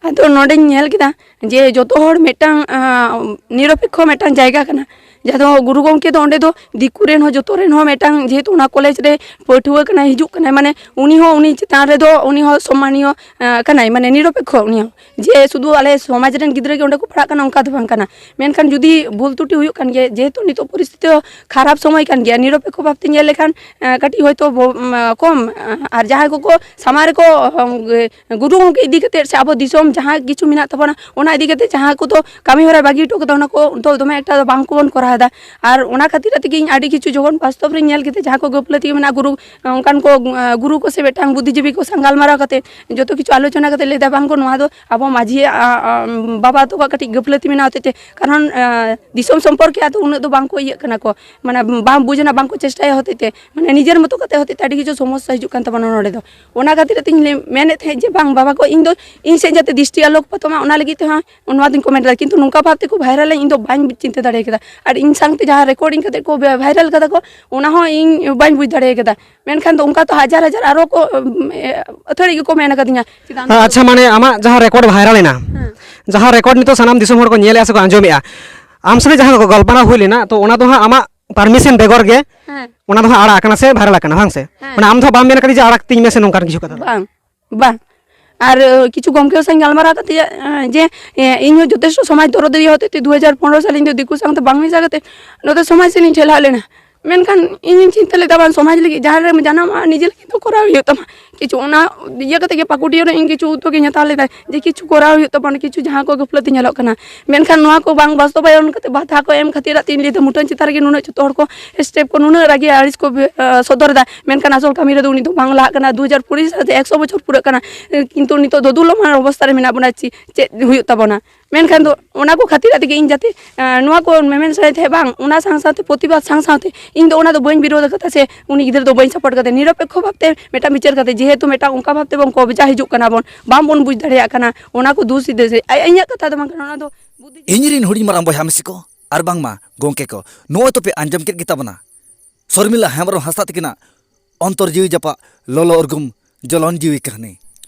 ᱟᱫᱚ ᱱᱚᱰᱮᱧ ᱧᱮᱞ ᱠᱮᱫᱟ ᱡᱮ ᱡᱚᱛᱚ ᱦᱚᱲ ᱢᱤᱫᱴᱟᱝ, ᱟᱸ, ᱱᱤᱨᱚᱯᱮᱠᱠᱷᱚ ᱢᱤᱫᱴᱟᱝ ᱡᱟᱭᱜᱟ ᱠᱟᱱᱟ, ᱡᱟᱦᱟᱸ ᱫᱚ ᱜᱩᱨᱩ ᱜᱚᱢᱠᱮ ᱫᱚ ᱚᱸᱰᱮ ᱫᱚ ᱫᱤᱠᱩ ᱨᱮᱱ ᱦᱚᱸ, ᱡᱚᱛᱚ ᱨᱮᱱ ᱦᱚᱸ ᱢᱤᱫᱴᱟᱝ, ᱡᱮᱦᱮᱛᱩ ᱚᱱᱟ ᱠᱚᱞᱮᱡᱽ ᱨᱮ ᱯᱟᱹᱴᱷᱩᱣᱟᱹ ᱠᱟᱱᱟᱭ, ᱦᱤᱡᱩᱜ ᱠᱟᱱᱟᱭ, ᱢᱟᱱᱮ ᱩᱱᱤ ᱦᱚᱸ ᱩᱱᱤ ᱪᱮᱛᱟᱱ ᱨᱮᱫᱚ ᱩᱱᱤ ᱦᱚᱸ ᱥᱚᱢᱢᱟᱱᱤᱭᱚ, ᱟᱸ, ᱠᱟᱱᱟᱭ, ᱢᱟᱱᱮ ᱱᱤᱨᱚᱯᱮᱠᱠᱷᱚ ᱩᱱᱤ ᱦᱚᱸ᱾ ᱡᱮ ᱥᱩᱫᱷᱩ ᱟᱞᱮ ᱥᱚᱢᱟᱡᱽ ᱨᱮᱱ ᱜᱤᱫᱽᱨᱟᱹ ᱜᱮ ᱚᱸᱰᱮ ᱠᱚ ᱯᱟᱲᱦᱟᱜ ᱠᱟᱱᱟ, ᱚᱱᱠᱟ ᱫᱚ ᱵᱟᱝ ᱠᱟᱱᱟ᱾ ᱢᱮᱱᱠᱷᱟᱱ ᱡᱩᱫᱤ ᱵᱷᱩᱞ ᱛᱨᱩᱴᱤ ᱦᱩᱭᱩᱜ ᱠᱟᱱ ᱜᱮᱭᱟ, ᱡᱮᱦᱮᱛᱩ ᱱᱤᱛᱚᱜ ᱯᱚᱨᱤᱥᱛᱷᱤᱛᱤ ᱦᱚᱸ ᱠᱷᱟᱨᱟᱯ ᱥᱚᱢᱚᱭ ᱠᱟᱱ ᱜᱮᱭᱟ, ᱱᱤᱨᱚᱯᱮᱠᱠᱷᱚ ᱵᱷᱟᱵᱽᱛᱮ ᱧᱮᱞ ᱞᱮᱠᱷᱟᱱ, ᱮᱸ, ᱠᱟᱹᱴᱤᱡ ᱦᱚᱭᱛᱳ ᱵᱚ-, ᱩᱢ, ᱠᱚᱢ, ᱮᱸ, ᱟᱨ ᱡᱟᱦᱟᱸᱭ ᱠᱚᱠᱚ ᱥᱟᱢᱟᱝ ᱨᱮᱠᱚ, ᱩᱢ, ᱜᱩᱨᱩ ᱜᱚᱢᱠᱮ ᱤᱫᱤ ᱠᱟᱛᱮᱫ ᱥᱮ ᱟᱵᱚ ᱫᱤᱥᱚᱢ ᱡᱟᱦᱟᱸ ᱠᱤᱪᱷᱩ ᱢᱮᱱᱟᱜ ᱛᱟᱵᱚᱱᱟ, ᱚᱱᱟ ᱤᱫᱤ ᱠᱟᱛᱮᱫ ᱡᱟᱦᱟᱸ ᱠᱚᱫᱚ ᱠᱟᱹᱢᱤ ᱦᱚᱨᱟᱭ ᱵᱟᱹᱜᱤ ᱦᱚᱴᱚ ᱠᱟᱫᱟ, ᱚᱱᱟ ᱠᱚ ᱫᱚ ᱫᱚᱢᱮ ᱮᱠᱴᱟ ᱫᱚ ᱵᱟᱝ ᱠᱚᱵᱚᱱ ᱠᱚᱨᱟᱣ ᱮᱫᱟ᱾ ᱟᱨ ᱚᱱᱟ ᱠᱷᱟᱹᱛᱤᱨ ᱛᱮᱜᱮ ᱤᱧ ᱟᱹᱰᱤ ᱠᱤᱪᱷᱩ ᱡᱚᱠᱷᱚᱱ ᱵᱟᱥᱛᱚᱵ ᱨᱤᱧ ᱧᱮᱞ ᱠᱮᱫᱟ, ᱡᱟᱦᱟᱸ ᱠᱚ ᱜᱟᱹᱯᱞᱟᱹᱛᱤ ᱢᱮᱱᱟᱜᱼᱟ, ᱜᱩᱨᱩ, ᱚᱱᱠᱟᱱ ᱠᱚ, ᱜᱩᱨᱩ ᱠᱚ ᱥᱮ ᱢᱤᱫᱴᱟᱝ ᱵᱩᱫᱽᱫᱷᱤᱡᱤᱵᱤ ᱠᱚ ᱥᱟᱶ ᱜᱟᱞᱢᱟᱨᱟᱣ ᱠᱟᱛᱮᱫ ᱡᱚᱛᱚ ᱠᱤᱪᱷᱩ ᱟᱞᱳᱪᱚᱱᱟ ᱠᱟᱛᱮᱫ ᱞᱟᱹᱭ ᱮᱫᱟ, "ᱵᱟᱝ ᱜᱚ, ᱱᱚᱣᱟ ᱫᱚ ᱟᱵᱚ ᱢᱟᱹᱡᱷᱤ, ᱟ, ᱟ, ᱵᱟᱵᱟ ᱛᱟᱠᱚᱣᱟᱜ ᱠᱟᱹᱴᱤᱡ ᱜᱟᱹᱯᱞᱟᱹᱛᱤ ᱢᱮᱱᱟᱜ ᱦᱚᱛᱮᱡ ᱛᱮ", ᱠᱟᱨᱚᱱ, ᱟ, ᱫᱤᱥᱚᱢ ᱥᱚᱢᱯᱚᱨᱠᱮ ᱟᱫᱚ ᱩᱱᱟᱹᱜ ᱫᱚ ᱵᱟᱝ ᱠᱚ ᱤᱭᱟᱹᱜ ᱠᱟᱱᱟ ᱠᱚ, ᱢᱟᱱᱮ ᱵᱟᱝ ᱵᱩᱡᱽ ᱨᱮᱱᱟᱜ ᱵᱟᱝ ᱠᱚ ᱪᱮᱥᱴᱟᱭᱟ ᱦᱚᱛᱮᱡ ᱛᱮ, ᱢᱟᱱᱮ ᱱᱤᱡᱮᱨ ᱢᱚᱛᱚ ᱠᱟᱛᱮ ᱦᱚᱛᱮᱡ ᱛᱮ ᱟᱹᱰᱤ ᱠᱤᱪᱷᱩ ᱥᱚᱢᱚᱥᱥᱟ ᱦᱤᱡᱩᱜ ᱠᱟᱱ ᱛᱟᱵᱚᱱᱟ ᱱᱚᱰᱮ ᱫᱚ᱾ ᱚᱱᱟ ᱠᱷᱟᱹᱛᱤᱨ ᱛᱤᱧ ᱞᱟᱹᱭ, ᱢᱮᱱᱮᱫ ᱛᱟᱦᱮᱸᱫ ᱡᱮ ᱵᱟᱝ ᱵᱟᱵᱟ ᱠᱚ, ᱤᱧ ᱫᱚ ᱤᱧ ᱥᱮᱫ ᱡᱟᱛᱮ ᱫᱨᱤᱥᱴᱤ ᱟᱞᱳᱠᱯᱟᱛᱚᱜ ᱢᱟ, ᱚᱱᱟ ᱞᱟᱹᱜᱤᱫ ᱛᱮᱦᱚᱸ ᱱᱚᱣᱟ ᱫᱚᱧ ᱠᱚᱢᱮᱱᱴ ᱮᱫᱟ, ᱠᱤᱱᱛᱩ ᱱᱚᱝᱠᱟ ᱵᱷᱟᱵ ᱛᱮᱠᱚ ᱵᱷᱟᱭᱨᱟᱞᱟ, ᱤᱧ ᱫᱚ ᱵᱟᱹᱧ ᱪᱤᱱᱛᱟᱹ ᱫᱟᱲᱮ ᱠᱟᱫᱟ᱾ ᱟᱨ ᱤᱧ ᱥᱟᱶᱛᱮ ᱡᱟᱦᱟᱸ ᱨᱮᱠᱚᱨᱰᱤᱝ ᱠᱟᱛᱮ ᱠᱚ ᱵᱷᱟᱭᱨᱟᱞ ᱠᱟᱫᱟ ᱠᱚ, ᱚᱱᱟ ᱦᱚᱸ ᱤᱧ ᱵᱟᱹᱧ ᱵᱩᱡᱽ ᱫᱟᱲᱮ ᱠᱟᱫᱟ᱾ ᱢᱮᱱᱠᱷᱟᱱ ᱫᱚ ᱚᱱᱠᱟ ᱛᱚ ᱦᱟᱡᱟᱨ ᱦᱟᱡᱟᱨ ᱟᱨᱚ ᱠᱚ, ᱩᱢ, ᱮ, ᱟᱹᱛᱷᱟᱹᱲᱤ ᱜᱮᱠᱚ ᱢᱮᱱ ᱟᱠᱟᱫᱤᱧᱟ᱾ ᱪᱮᱫᱟᱜ ᱦᱮᱸ, ᱟᱪᱪᱷᱟ, ᱢᱟᱱᱮ ᱟᱢᱟᱜ ᱡᱟᱦᱟᱸ ᱨᱮᱠᱚᱨᱰ ᱵᱷᱟᱭᱨᱟᱞ ᱮᱱᱟ, ᱦᱮᱸ᱾ ᱡᱟᱦᱟᱸ ᱨᱮᱠᱚᱨᱰ ᱱᱤᱛᱚᱜ ᱥᱟᱱᱟᱢ ᱫᱤᱥᱚᱢ ᱦᱚᱲ ᱠᱚ ᱧᱮᱞᱮᱫᱼᱟ ᱥᱮ ᱠᱚ ᱟᱸᱡᱚᱢᱮᱫᱼᱟ, ᱟᱢ ᱥᱟᱞᱟᱜ ᱡᱟᱦᱟᱸ ᱠᱚ ᱜᱟᱞᱢᱟᱨᱟᱣ ᱦᱩᱭ ᱞᱮᱱᱟ, ᱛᱚ ᱚᱱᱟ ᱫᱚ ᱦᱟᱸᱜ ᱟᱢᱟᱜ ᱯᱟᱨᱢᱤᱥᱚᱱ ᱵᱮᱜᱚᱨ ᱜᱮ ᱦᱮᱸ᱾ ᱚᱱᱟ ᱫᱚ ᱦᱟᱸᱜ ᱟᱲᱟᱜ ᱟᱠᱟᱱᱟ ᱥᱮ ᱵᱷᱟᱭᱨᱟᱞ ᱟᱠᱟᱱᱟ, ᱵᱟᱝ ᱥᱮ? ᱦᱮᱸ᱾ ᱢᱟᱱᱮ ᱟᱢ ᱫᱚ ᱵᱟᱢ ᱢᱮᱱ ᱟᱠᱟᱫᱟ ᱡᱮ ᱟᱲᱟᱜ ᱛᱤᱧ ᱢᱮ ᱥᱮ ᱱᱚᱝᱠᱟᱱ ᱠᱤᱪᱷᱩ ᱠᱟᱛᱷᱟ ᱫᱚ? ᱵᱟᱝ᱾ ᱵᱟᱝ᱾ ᱟᱨ ᱠᱤᱪᱷᱩ ᱜᱚᱢᱠᱮ ᱥᱟᱶ ᱜᱟᱞᱢᱟᱨᱟᱣ ᱠᱟᱛᱮ ᱡᱮ ᱤᱧ ᱦᱚᱸ ᱡᱚᱛᱷᱮᱥᱴᱚ ᱥᱚᱢᱟᱡᱽ ᱫᱚᱨᱚᱫᱤᱭᱟᱹ ᱦᱚᱛᱮᱡ ᱛᱮ ᱫᱩ ᱦᱟᱡᱟᱨ ᱯᱚᱱᱨᱚ ᱥᱟᱞ ᱤᱧ ᱫᱚ ᱫᱤᱠᱩ ᱥᱟᱶᱛᱮ ᱵᱟᱝ ᱢᱮᱥᱟ ᱠᱟᱛᱮ ᱱᱚᱛᱮ ᱥᱚᱢᱟᱡᱽ ᱥᱮᱫ ᱤᱧ ᱴᱷᱮᱞᱟᱣ ᱞᱮᱱᱟ᱾ ᱢᱮᱱᱠᱷᱟᱱ ᱤᱧᱤᱧ ᱪᱤᱱᱛᱟᱹ ᱞᱮᱫᱟ, ᱵᱟᱝ, ᱥᱚᱢᱟᱡᱽ ᱞᱟᱹᱜᱤᱫ ᱡᱟᱦᱟᱸ ᱨᱮᱢ ᱡᱟᱱᱟᱢᱚᱜᱼᱟ, ᱱᱤᱡᱮ ᱞᱟᱹᱜᱤᱫ ᱫᱚ ᱠᱚᱨᱟᱣ ᱦᱩᱭᱩᱜ ᱛᱟᱢᱟ᱾ ᱠᱤᱪᱷᱩ ᱚᱱᱟ ᱤᱭᱟᱹ ᱠᱟᱛᱮ ᱜᱮ ᱯᱟᱹᱠᱩᱴᱤᱭᱟᱹ ᱨᱮ ᱤᱧ ᱠᱤᱪᱷᱩ ᱩᱫᱽᱫᱳᱜᱽ ᱤᱧ ᱦᱟᱛᱟᱣ ᱞᱮᱫᱟ ᱡᱮ ᱠᱤᱪᱷᱩ ᱠᱚᱨᱟᱣ ᱦᱩᱭᱩᱜ ᱛᱟᱵᱚᱱᱟ, ᱠᱤᱪᱷᱩ ᱡᱟᱦᱟᱸ ᱠᱚ ᱜᱟᱹᱯᱞᱟᱹᱛᱤ ᱧᱮᱞᱚᱜ ᱠᱟᱱᱟ᱾ ᱢᱮᱱᱠᱷᱟᱱ ᱱᱚᱣᱟ ᱠᱚ ᱵᱟᱝ ᱵᱟᱥᱛᱚᱵᱟᱭᱚᱱ ᱠᱟᱛᱮ ᱵᱟᱫᱷᱟ ᱠᱚ ᱮᱢ ᱠᱷᱟᱹᱛᱤᱨᱟᱜ ᱛᱮ ᱤᱧ ᱞᱟᱹᱭ ᱫᱟ ᱢᱩᱴᱷᱟᱹᱱ ᱪᱮᱛᱟᱱ ᱨᱮᱜᱮ ᱱᱩᱱᱟᱹᱜ ᱡᱚᱛᱚ ᱦᱚᱲ ᱠᱚ ᱥᱴᱮᱯ ᱠᱚ ᱱᱩᱱᱟᱹᱜ ᱨᱟᱹᱜᱤ ᱟᱹᱲᱤᱥ ᱠᱚ ᱵᱮ-, ᱟ, ᱥᱚᱫᱚᱨ ᱮᱫᱟ, ᱢᱮᱱᱠᱷᱟᱱ ᱟᱥᱚᱞ ᱠᱟᱹᱢᱤ ᱨᱮᱫᱚ ᱩᱱᱤ ᱫᱚ ᱵᱟᱝ ᱞᱟᱦᱟᱜ ᱠᱟᱱᱟ᱾ ᱫᱩ ᱦᱟᱡᱟᱨ ᱠᱩᱲᱤ ᱥᱟᱞ ᱛᱮ ᱮᱠᱥᱚ ᱵᱚᱪᱷᱚᱨ ᱯᱩᱨᱟᱹᱜ ᱠᱟᱱᱟ, ᱠᱤᱱᱛᱩ ᱱᱤᱛᱚᱜ ᱫᱚ ᱫᱩᱨᱞᱚᱵᱷ ᱚᱵᱚᱥᱛᱟ ᱨᱮ ᱢᱮᱱᱟᱜ ᱵᱚᱱᱟ᱾ ᱪᱮ-, ᱪᱮᱫ ᱦᱩᱭᱩᱜ ᱛᱟᱵᱚᱱᱟ? ᱢᱮᱱᱠᱷᱟᱱ ᱫᱚ ᱚᱱᱟ ᱠᱚ ᱠᱷᱟᱹᱛᱤᱨᱟᱜ ᱛᱮᱜᱮ ᱤᱧ ᱡᱟᱛᱮ, ᱮᱸ, ᱱᱚᱣᱟ ᱠᱚ ᱢᱮᱢᱮᱱ ᱥᱟᱱᱟᱭᱮᱫ ᱛᱟᱦᱮᱸᱫ, ᱵᱟᱝ, ᱚᱱᱟ ᱥᱟᱶ ᱥᱟᱶᱛᱮ ᱯᱨᱚᱛᱤᱵᱟᱫ ᱥᱟᱶ ᱥᱟᱶᱛᱮ ᱤᱧ ᱫᱚ ᱚᱱᱟ ᱫᱚ ᱵᱟᱹᱧ ᱵᱤᱨᱳᱫ ᱟᱠᱟᱫᱟ ᱥᱮ ᱩᱱᱤ ᱜᱤᱫᱽᱨᱟᱹ ᱫᱚ ᱵᱟᱹᱧ ᱥᱟᱯᱳᱨᱴ ᱠᱟᱫᱟ᱾ ᱱᱤᱨᱚᱯᱮᱠᱠᱷᱚ ᱵᱷᱟᱵᱛᱮ ᱢᱤᱫᱴᱟᱝ ᱵᱤᱪᱟᱹᱨ ᱠᱟᱛᱮ, ᱡᱮᱦᱮᱛᱩ ᱢᱤᱫᱴᱟᱝ ᱚᱱᱠᱟ ᱵᱷᱟᱵᱛᱮ ᱵᱚᱱ ᱠᱚᱵᱡᱟ ᱦᱤᱡᱩᱜ ᱠᱟᱱᱟ ᱵᱚᱱ, ᱵᱟᱝ ᱵᱚᱱ ᱵᱩᱡᱽ ᱫᱟᱲᱮᱭᱟᱜ ᱠᱟᱱᱟ, ᱚᱱᱟ ᱠᱚ ᱫᱩᱥ ᱥᱤᱫᱷᱟᱹ ᱥᱮ ᱟᱭ-, ᱤᱧᱟᱹᱜ ᱠᱟᱛᱷᱟ ᱫᱚ ᱵᱟᱝ ᱠᱟᱱᱟ, ᱚᱱᱟ ᱫᱚ ᱵᱩᱫᱽᱫᱷᱤ ᱤᱧ ᱨᱤᱱ ᱦᱩᱰᱤᱧ ᱢᱟᱨᱟᱝ ᱵᱚᱭᱦᱟ ᱢᱤᱥᱤ ᱠᱚ ᱟᱨ ᱵᱟᱝᱢᱟ ᱜᱚᱢᱠᱮ ᱠᱚ, ᱱᱚᱜᱼᱚᱭ ᱛᱚᱯᱮ ᱟᱸᱡᱚᱢ ᱠᱮᱫ ᱜᱮᱛᱟ ᱵᱚᱱᱟ ᱥᱚᱨᱢᱤᱞᱟ ᱦᱮᱢᱵᱨᱚᱢ ᱦᱟᱸᱥᱫᱟ ᱛᱟᱹᱠᱤᱱᱟᱜ ᱚᱱᱛᱚᱨ ᱡᱤᱣᱤ ᱡᱟᱯᱟᱜ ᱞᱚᱞᱚ ᱩᱨᱜᱩᱢ ᱡᱚᱞᱚᱱ ᱡᱤᱣᱤ ᱠᱟᱹᱦᱱᱤ᱾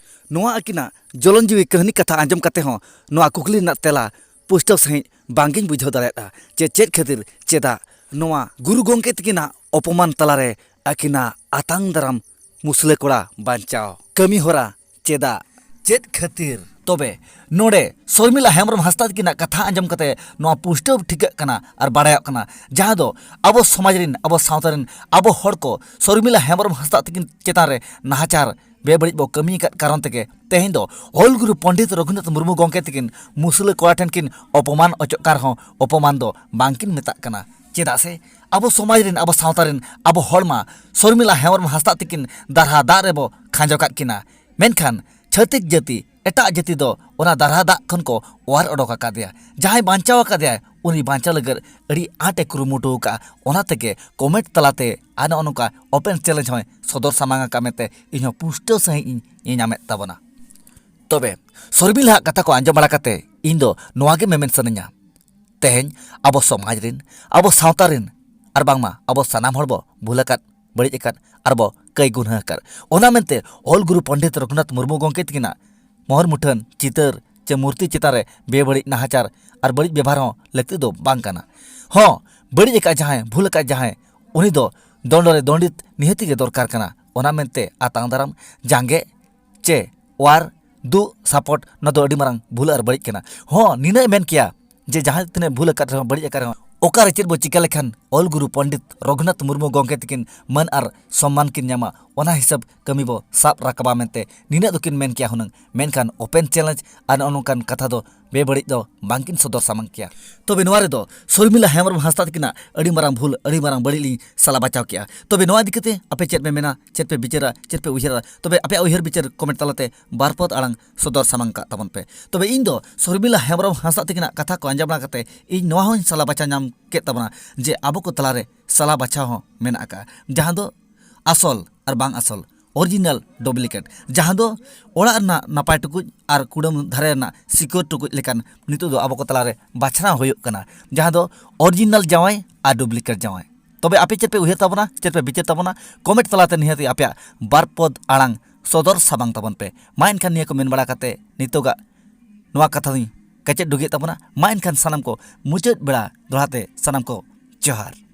ᱱᱚᱣᱟ ᱟᱹᱠᱤᱱᱟᱜ ᱡᱚᱞᱚᱱ ᱡᱤᱣᱤ ᱠᱟᱹᱦᱱᱤ ᱠᱟᱛᱷᱟ ᱟᱸᱡᱚᱢ ᱠᱟᱛᱮ ᱦᱚᱸ ᱱᱚᱣᱟ ᱠᱩᱠᱞᱤ ᱨᱮᱱᱟᱜ ᱛᱮᱞᱟ ᱯᱩᱥᱴᱟᱹᱣ ᱥᱟᱺᱦᱤᱡ ᱵᱟᱝᱜᱤᱧ ᱵᱩᱡᱷᱟᱹᱣ ᱫᱟᱲᱮᱭᱟᱫᱼᱟ ᱡᱮ ᱪᱮᱫ ᱠᱷᱟᱹᱛᱤᱨ, ᱪᱮᱫᱟᱜ ᱱᱚᱣᱟ ᱜᱩᱨᱩ ᱜᱚᱢᱠᱮ ᱛᱟᱹᱠᱤᱱᱟᱜ ᱚᱯᱚᱢᱟᱱ ᱛᱟᱞᱟᱨᱮ ᱟᱹᱠᱤᱱᱟᱜ ᱟᱛᱟᱝ ᱫᱟᱨᱟᱢ ᱢᱩᱥᱞᱟᱹ ᱠᱚᱲᱟ ᱵᱟᱧᱪᱟᱣ ᱠᱟᱹᱢᱤ ᱦᱚᱨᱟ ᱪᱮᱫᱟᱜ? ᱪᱮᱫ ᱠᱷᱟᱹᱛᱤᱨ? ᱛᱚᱵᱮ ᱱᱚᱰᱮ ᱥᱚᱨᱢᱤᱞᱟ ᱦᱮᱢᱵᱨᱚᱢ ᱦᱟᱸᱥᱫᱟ ᱛᱟᱹᱠᱤᱱᱟᱜ ᱠᱟᱛᱷᱟ ᱟᱸᱡᱚᱢ ᱠᱟᱛᱮ ᱱᱚᱣᱟ ᱯᱩᱥᱴᱟᱹᱣ ᱴᱷᱤᱠᱟᱹᱜ ᱠᱟᱱᱟ ᱟᱨ ᱵᱟᱲᱟᱭᱚᱜ ᱠᱟᱱᱟ, ᱡᱟᱦᱟᱸ ᱫᱚ ᱟᱵᱚ ᱥᱚᱢᱟᱡᱽ ᱨᱮᱱ, ᱟᱵᱚ ᱥᱟᱶᱛᱟ ᱨᱮᱱ, ᱟᱵᱚ ᱦᱚᱲ ᱠᱚ ᱥᱚᱨᱢᱤᱞᱟ ᱦᱮᱢᱵᱨᱚᱢ ᱦᱟᱸᱥᱫᱟ ᱛᱟᱹᱠᱤᱱ ᱪᱮᱛᱟᱱ ᱨᱮ ᱱᱟᱦᱟᱪᱟᱨ, ᱵᱮᱵᱟᱹᱲᱤᱡ ᱵᱚ ᱠᱟᱹᱢᱤ ᱟᱠᱟᱫ ᱠᱟᱨᱚᱱ ᱛᱮᱜᱮ ᱛᱮᱦᱮᱧ ᱫᱚ ᱚᱞ ᱜᱩᱨᱩ ᱯᱚᱱᱰᱤᱛ ᱨᱚᱜᱷᱩᱱᱟᱛᱷ ᱢᱩᱨᱢᱩ ᱜᱚᱢᱠᱮ ᱛᱟᱹᱠᱤᱱ ᱢᱩᱥᱞᱟᱹ ᱠᱚᱲᱟ ᱴᱷᱮᱱ ᱠᱤᱱ ᱚᱯᱚᱢᱟᱱ ᱚᱪᱚᱜ ᱠᱟᱱ ᱨᱮᱦᱚᱸ ᱚᱯᱚᱢᱟᱱ ᱫᱚ ᱵᱟᱝᱠᱤᱱ ᱢᱮᱛᱟᱜ ᱠᱟᱱᱟ᱾ ᱪᱮᱫᱟᱜ ᱥᱮ ᱟᱵᱚ ᱥᱚᱢᱟᱡᱽ ᱨᱮᱱ, ᱟᱵᱚ ᱥᱟᱶᱛᱟ ᱨᱮᱱ, ᱟᱵᱚ ᱦᱚᱲ ᱢᱟ ᱥᱚᱨᱢᱤᱞᱟ ᱦᱮᱢᱵᱨᱚᱢ ᱦᱟᱸᱥᱫᱟ ᱛᱟᱹᱠᱤᱱ ᱫᱟᱨᱦᱟ ᱫᱟᱜ ᱨᱮᱵᱚ ᱠᱷᱟᱸᱡᱚ ᱠᱟᱫ ᱠᱤᱱᱟ᱾ ᱢᱮᱱᱠᱷᱟᱱ ᱪᱷᱟᱹᱛᱤᱠ ᱡᱟᱹᱛᱤ, ᱮᱴᱟᱜ ᱡᱟᱹᱛᱤ ᱫᱚ ᱚᱱᱟ ᱫᱟᱨᱦᱟ ᱫᱟᱜ ᱠᱷᱚᱱ ᱠᱚ ᱚᱣᱟᱨ ᱚᱰᱚᱠ ᱟᱠᱟᱫᱮᱭᱟ᱾ ᱡᱟᱦᱟᱸᱭ ᱵᱟᱧᱪᱟᱣ ᱟᱠᱟᱫᱮᱭᱟᱭ, ᱩᱱᱤ ᱵᱟᱧᱪᱟᱣ ᱞᱟᱹᱜᱤᱫ ᱟᱹᱰᱤ ᱟᱸᱴ ᱮ ᱠᱩᱨᱩᱢᱩᱴᱩ ᱟᱠᱟᱫᱼᱟ᱾ ᱚᱱᱟ ᱛᱮᱜᱮ ᱠᱚᱢᱮᱱᱴ ᱛᱟᱞᱟᱛᱮ ᱟᱨ ᱱᱚᱜᱼᱚ ᱱᱚᱝᱠᱟ ᱳᱯᱮᱱ ᱪᱮᱞᱮᱧᱡᱽ ᱦᱚᱸᱭ ᱥᱚᱫᱚᱨ ᱥᱟᱢᱟᱝ ᱟᱠᱟᱫ ᱢᱮᱱᱛᱮ ᱤᱧᱦᱚᱸ ᱯᱩᱥᱴᱟᱹᱣ ᱥᱟᱺᱦᱤᱡ ᱤᱧ ᱧᱮᱧᱟᱢᱮᱫ ᱛᱟᱵᱚᱱᱟ᱾ ᱛᱚᱵᱮ ᱥᱚᱨᱢᱤᱞᱟᱦᱟᱜ ᱠᱟᱛᱷᱟ ᱠᱚ ᱟᱸᱡᱚᱢ ᱵᱟᱲᱟ ᱠᱟᱛᱮ ᱤᱧ ᱫᱚ ᱱᱚᱣᱟ ᱜᱮ ᱢᱮᱢᱮᱱ ᱥᱟᱱᱟᱧᱟ, ᱛᱮᱦᱮᱧ ᱟᱵᱚ ᱥᱚᱢᱟᱡᱽ ᱨᱮᱱ, ᱟᱵᱚ ᱥᱟᱶᱛᱟ ᱨᱮᱱ, ᱟᱨ ᱵᱟᱝᱢᱟ ᱟᱵᱚ ᱥᱟᱱᱟᱢ ᱦᱚᱲ ᱵᱚ ᱵᱷᱩᱞ ᱟᱠᱟᱫ, ᱵᱟᱹᱲᱤᱡ ᱟᱠᱟᱫ, ᱟᱨ ᱵᱚ ᱠᱟᱹᱭ ᱜᱩᱱᱦᱟᱹ ᱟᱠᱟᱫ᱾ ᱚᱱᱟ ᱢᱮᱱᱛᱮ ᱚᱞ ᱜᱩᱨᱩ ᱯᱚᱱᱰᱤᱛ ᱨᱚᱜᱷᱩᱱᱟᱛᱷ ᱢᱩᱨᱢᱩ ᱜᱚᱢᱠᱮ ᱛᱟᱹᱠᱤᱱᱟᱜ ᱢᱚᱦᱚᱨ ᱢᱩᱴᱷᱟᱹᱱ, ᱪᱤᱛᱟᱹᱨ ᱪᱮ ᱢᱩᱨᱛᱤ ᱪᱮᱛᱟᱱ ᱨᱮ ᱵᱮᱵᱟᱹᱲᱤᱡ ᱱᱟᱦᱟᱪᱟᱨ ᱟᱨ ᱵᱟᱹᱲᱤᱡ ᱵᱮᱵᱷᱟᱨ ᱦᱚᱸ ᱞᱟᱹᱠᱛᱤ ᱫᱚ ᱵᱟᱝ ᱠᱟᱱᱟ᱾ ᱦᱚᱸ, ᱵᱟᱹᱲᱤᱡ ᱟᱠᱟᱫ ᱡᱟᱦᱟᱸᱭ, ᱵᱷᱩᱞ ᱟᱠᱟᱫ ᱡᱟᱦᱟᱸᱭ, ᱩᱱᱤ ᱫᱚ ᱫᱚᱱᱰ ᱨᱮ ᱫᱚᱱᱰᱤᱛ ᱱᱤᱦᱟᱹᱛᱤ ᱜᱮ ᱫᱚᱨᱠᱟᱨ ᱠᱟᱱᱟ᱾ ᱚᱱᱟ ᱢᱮᱱᱛᱮ ᱟᱛᱟᱝ ᱫᱟᱨᱟᱢ ᱡᱟᱸᱜᱮ ᱪᱮ ᱚᱣᱟᱨ ᱫᱩ ᱥᱟᱯᱳᱨᱴ, ᱱᱚᱣᱟ ᱫᱚ ᱟᱹᱰᱤ ᱢᱟᱨᱟᱝ ᱵᱷᱩᱞ ᱟᱨ ᱵᱟᱹᱲᱤᱡ ᱠᱟᱱᱟ᱾ ᱦᱚᱸ, ᱱᱤᱱᱟᱹᱜ ᱮ ᱢᱮᱱ ᱠᱮᱭᱟ ᱡᱮ ᱡᱟᱦᱟᱸ ᱛᱤᱱᱟᱹᱜ ᱵᱷᱩᱞ ᱟᱠᱟᱫ ᱨᱮᱦᱚᱸ, ᱵᱟᱹᱲᱤᱡ ᱟᱠᱟᱫ ᱨᱮᱦᱚᱸ, ᱚᱠᱟᱨᱮ ᱪᱮᱫ ᱵᱚ ᱪᱤᱠᱟ ᱞᱮᱠᱷᱟᱱ ᱚᱞ ᱜᱩᱨᱩ ᱯᱚᱱᱰᱤᱛ ᱨᱚᱜᱷᱩᱱᱟᱛᱷ ᱢᱩᱨᱢᱩ ᱜᱚᱢᱠᱮ ᱛᱟᱹᱠᱤᱱ ᱢᱟᱹᱱ ᱟᱨ ᱥᱚᱢᱢᱟᱱ ᱠᱤᱱ ᱧᱟᱢᱟ, ᱚᱱᱟ ᱦᱤᱥᱟᱹᱵ ᱠᱟᱹᱢᱤ ᱵᱚ ᱥᱟᱵ ᱨᱟᱠᱟᱵᱟ ᱢᱮᱱᱛᱮ ᱱᱤᱱᱟᱹᱜ ᱫᱚᱠᱤᱱ ᱢᱮᱱ ᱠᱮᱭᱟ ᱦᱩᱱᱟᱹᱝ᱾ ᱢᱮᱱᱠᱷᱟᱱ ᱳᱯᱮᱱ ᱪᱮᱞᱮᱧᱡᱽ ᱟᱨ ᱱᱚᱜᱼᱚ ᱱᱚᱝᱠᱟᱱ ᱠᱟᱛᱷᱟ ᱫᱚ ᱵᱮᱵᱟᱹᱲᱤᱡ ᱫᱚ ᱵᱟᱝᱠᱤᱱ ᱥᱚᱫᱚᱨ ᱥᱟᱢᱟᱝ ᱠᱮᱭᱟ᱾ ᱛᱚᱵᱮ ᱱᱚᱣᱟ ᱨᱮᱫᱚ ᱥᱚᱨᱢᱤᱞᱟ ᱦᱮᱢᱵᱨᱚᱢ ᱦᱟᱸᱥᱫᱟ ᱛᱟᱹᱠᱤᱱᱟᱜ ᱟᱹᱰᱤ ᱢᱟᱨᱟᱝ ᱵᱷᱩᱞ, ᱟᱹᱰᱤ ᱢᱟᱨᱟᱝ ᱵᱟᱹᱲᱤᱡ ᱞᱤᱧ ᱥᱟᱞᱟ ᱵᱟᱪᱷᱟᱣ ᱠᱮᱜᱼᱟ᱾ ᱛᱚᱵᱮ ᱱᱚᱣᱟ ᱤᱫᱤ ᱠᱟᱛᱮ ᱟᱯᱮ ᱪᱮᱫ ᱯᱮ ᱢᱮᱱᱟ, ᱪᱮᱫ ᱯᱮ ᱵᱤᱪᱟᱹᱨᱟ, ᱪᱮᱫ ᱯᱮ ᱩᱭᱦᱟᱹᱨᱟ? ᱛᱚᱵᱮ ᱟᱯᱮᱭᱟᱜ ᱩᱭᱦᱟᱹᱨ ᱵᱤᱪᱟᱹᱨ ᱠᱚᱢᱮᱱᱴ ᱛᱟᱞᱟᱛᱮ ᱵᱟᱨ ᱯᱚᱫ ᱟᱲᱟᱝ ᱥᱚᱫᱚᱨ ᱥᱟᱢᱟᱝ ᱠᱟᱜ ᱛᱟᱵᱚᱱ ᱯᱮ᱾ ᱛᱚᱵᱮ ᱤᱧ ᱫᱚ ᱥᱚᱨᱢᱤᱞᱟ ᱦᱮᱢᱵᱨᱚᱢ ᱦᱟᱸᱥᱫᱟ ᱛᱟᱹᱠᱤᱱᱟᱜ ᱠᱟᱛᱷᱟ ᱠᱚ ᱟᱸᱡᱚᱢ ᱵᱟᱲᱟ ᱠᱟᱛᱮ ᱤᱧ ᱱᱚᱣᱟ ᱦᱚᱸᱧ ᱥᱟᱞᱟ ᱵᱟᱪᱷᱟᱣ ᱧᱟᱢ ᱠᱮᱫ ᱛᱟᱵᱚᱱᱟ ᱡᱮ ᱟᱵᱚ ᱠᱚ ᱛᱟᱞᱟᱨᱮ ᱥᱟᱞᱟ ᱵᱟᱪᱷᱟᱣ ᱦᱚᱸ ᱢᱮᱱᱟᱜ ᱟᱠᱟᱫᱼᱟ, ᱡᱟᱦᱟᱸ ᱫᱚ ᱟᱥᱚᱞ ᱟᱨ ᱵᱟᱝ ᱟᱥᱚᱞ, ᱚᱨᱤᱡᱤᱱᱟᱞ ᱰᱩᱯᱞᱤᱠᱮᱴ, ᱡᱟᱦᱟᱸ ᱫᱚ ᱚᱲᱟᱜ ᱨᱮᱱᱟᱜ ᱱᱟᱯᱟᱭ ᱴᱩᱠᱩᱡ ᱟᱨ ᱠᱩᱰᱟᱹᱢ ᱫᱷᱟᱨᱮ ᱨᱮᱱᱟᱜ ᱥᱤᱠᱟᱹᱨ ᱴᱩᱠᱩᱡ ᱞᱮᱠᱟᱱ ᱱᱤᱛᱚᱜ ᱫᱚ ᱟᱵᱚ ᱠᱚ ᱛᱟᱞᱟᱨᱮ ᱵᱟᱪᱷᱱᱟᱣ ᱦᱩᱭᱩᱜ ᱠᱟᱱᱟ, ᱡᱟᱦᱟᱸ ᱫᱚ ᱚᱨᱤᱡᱤᱱᱟᱞ ᱡᱟᱶᱟᱭ ᱟᱨ ᱰᱩᱯᱞᱤᱠᱮᱴ ᱡᱟᱶᱟᱭ᱾ ᱛᱚᱵᱮ ᱟᱯᱮ ᱪᱮᱫ ᱯᱮ ᱩᱭᱦᱟᱹᱨ ᱛᱟᱵᱚᱱᱟ, ᱪᱮᱫ ᱯᱮ ᱵᱤᱪᱟᱹᱨ ᱛᱟᱵᱚᱱᱟ? ᱠᱚᱢᱮᱱᱴ ᱛᱟᱞᱟᱛᱮ ᱱᱤᱦᱟᱹᱛ ᱟᱯᱮᱭᱟᱜ ᱵᱟᱨ ᱯᱚᱫ ᱟᱲᱟᱝ ᱥᱚᱫᱚᱨ ᱥᱟᱢᱟᱝ ᱛᱟᱵᱚᱱ ᱯᱮ᱾ ᱢᱟ ᱮᱱᱠᱷᱟᱱ ᱱᱤᱭᱟᱹ ᱠᱚ ᱢᱮᱱ ᱵᱟᱲᱟ ᱠᱟᱛᱮ ᱱᱤᱛᱚᱜᱟᱜ ᱱᱚᱣᱟ ᱠᱟᱛᱷᱟ ᱫᱚᱧ ᱠᱮᱪᱮᱫ ᱰᱩᱜᱤᱭᱮᱫ ᱛᱟᱵᱚᱱᱟ᱾ ᱢᱟ ᱮᱱᱠᱷᱟᱱ ᱥᱟᱱᱟᱢ ᱠᱚ ᱢᱩᱪᱟᱹᱫ ᱵᱮᱲᱟ ᱫᱚᱦᱲᱟ ᱛᱮ ᱥᱟᱱᱟᱢ ᱠᱚ ᱡᱚᱦᱟᱨ᱾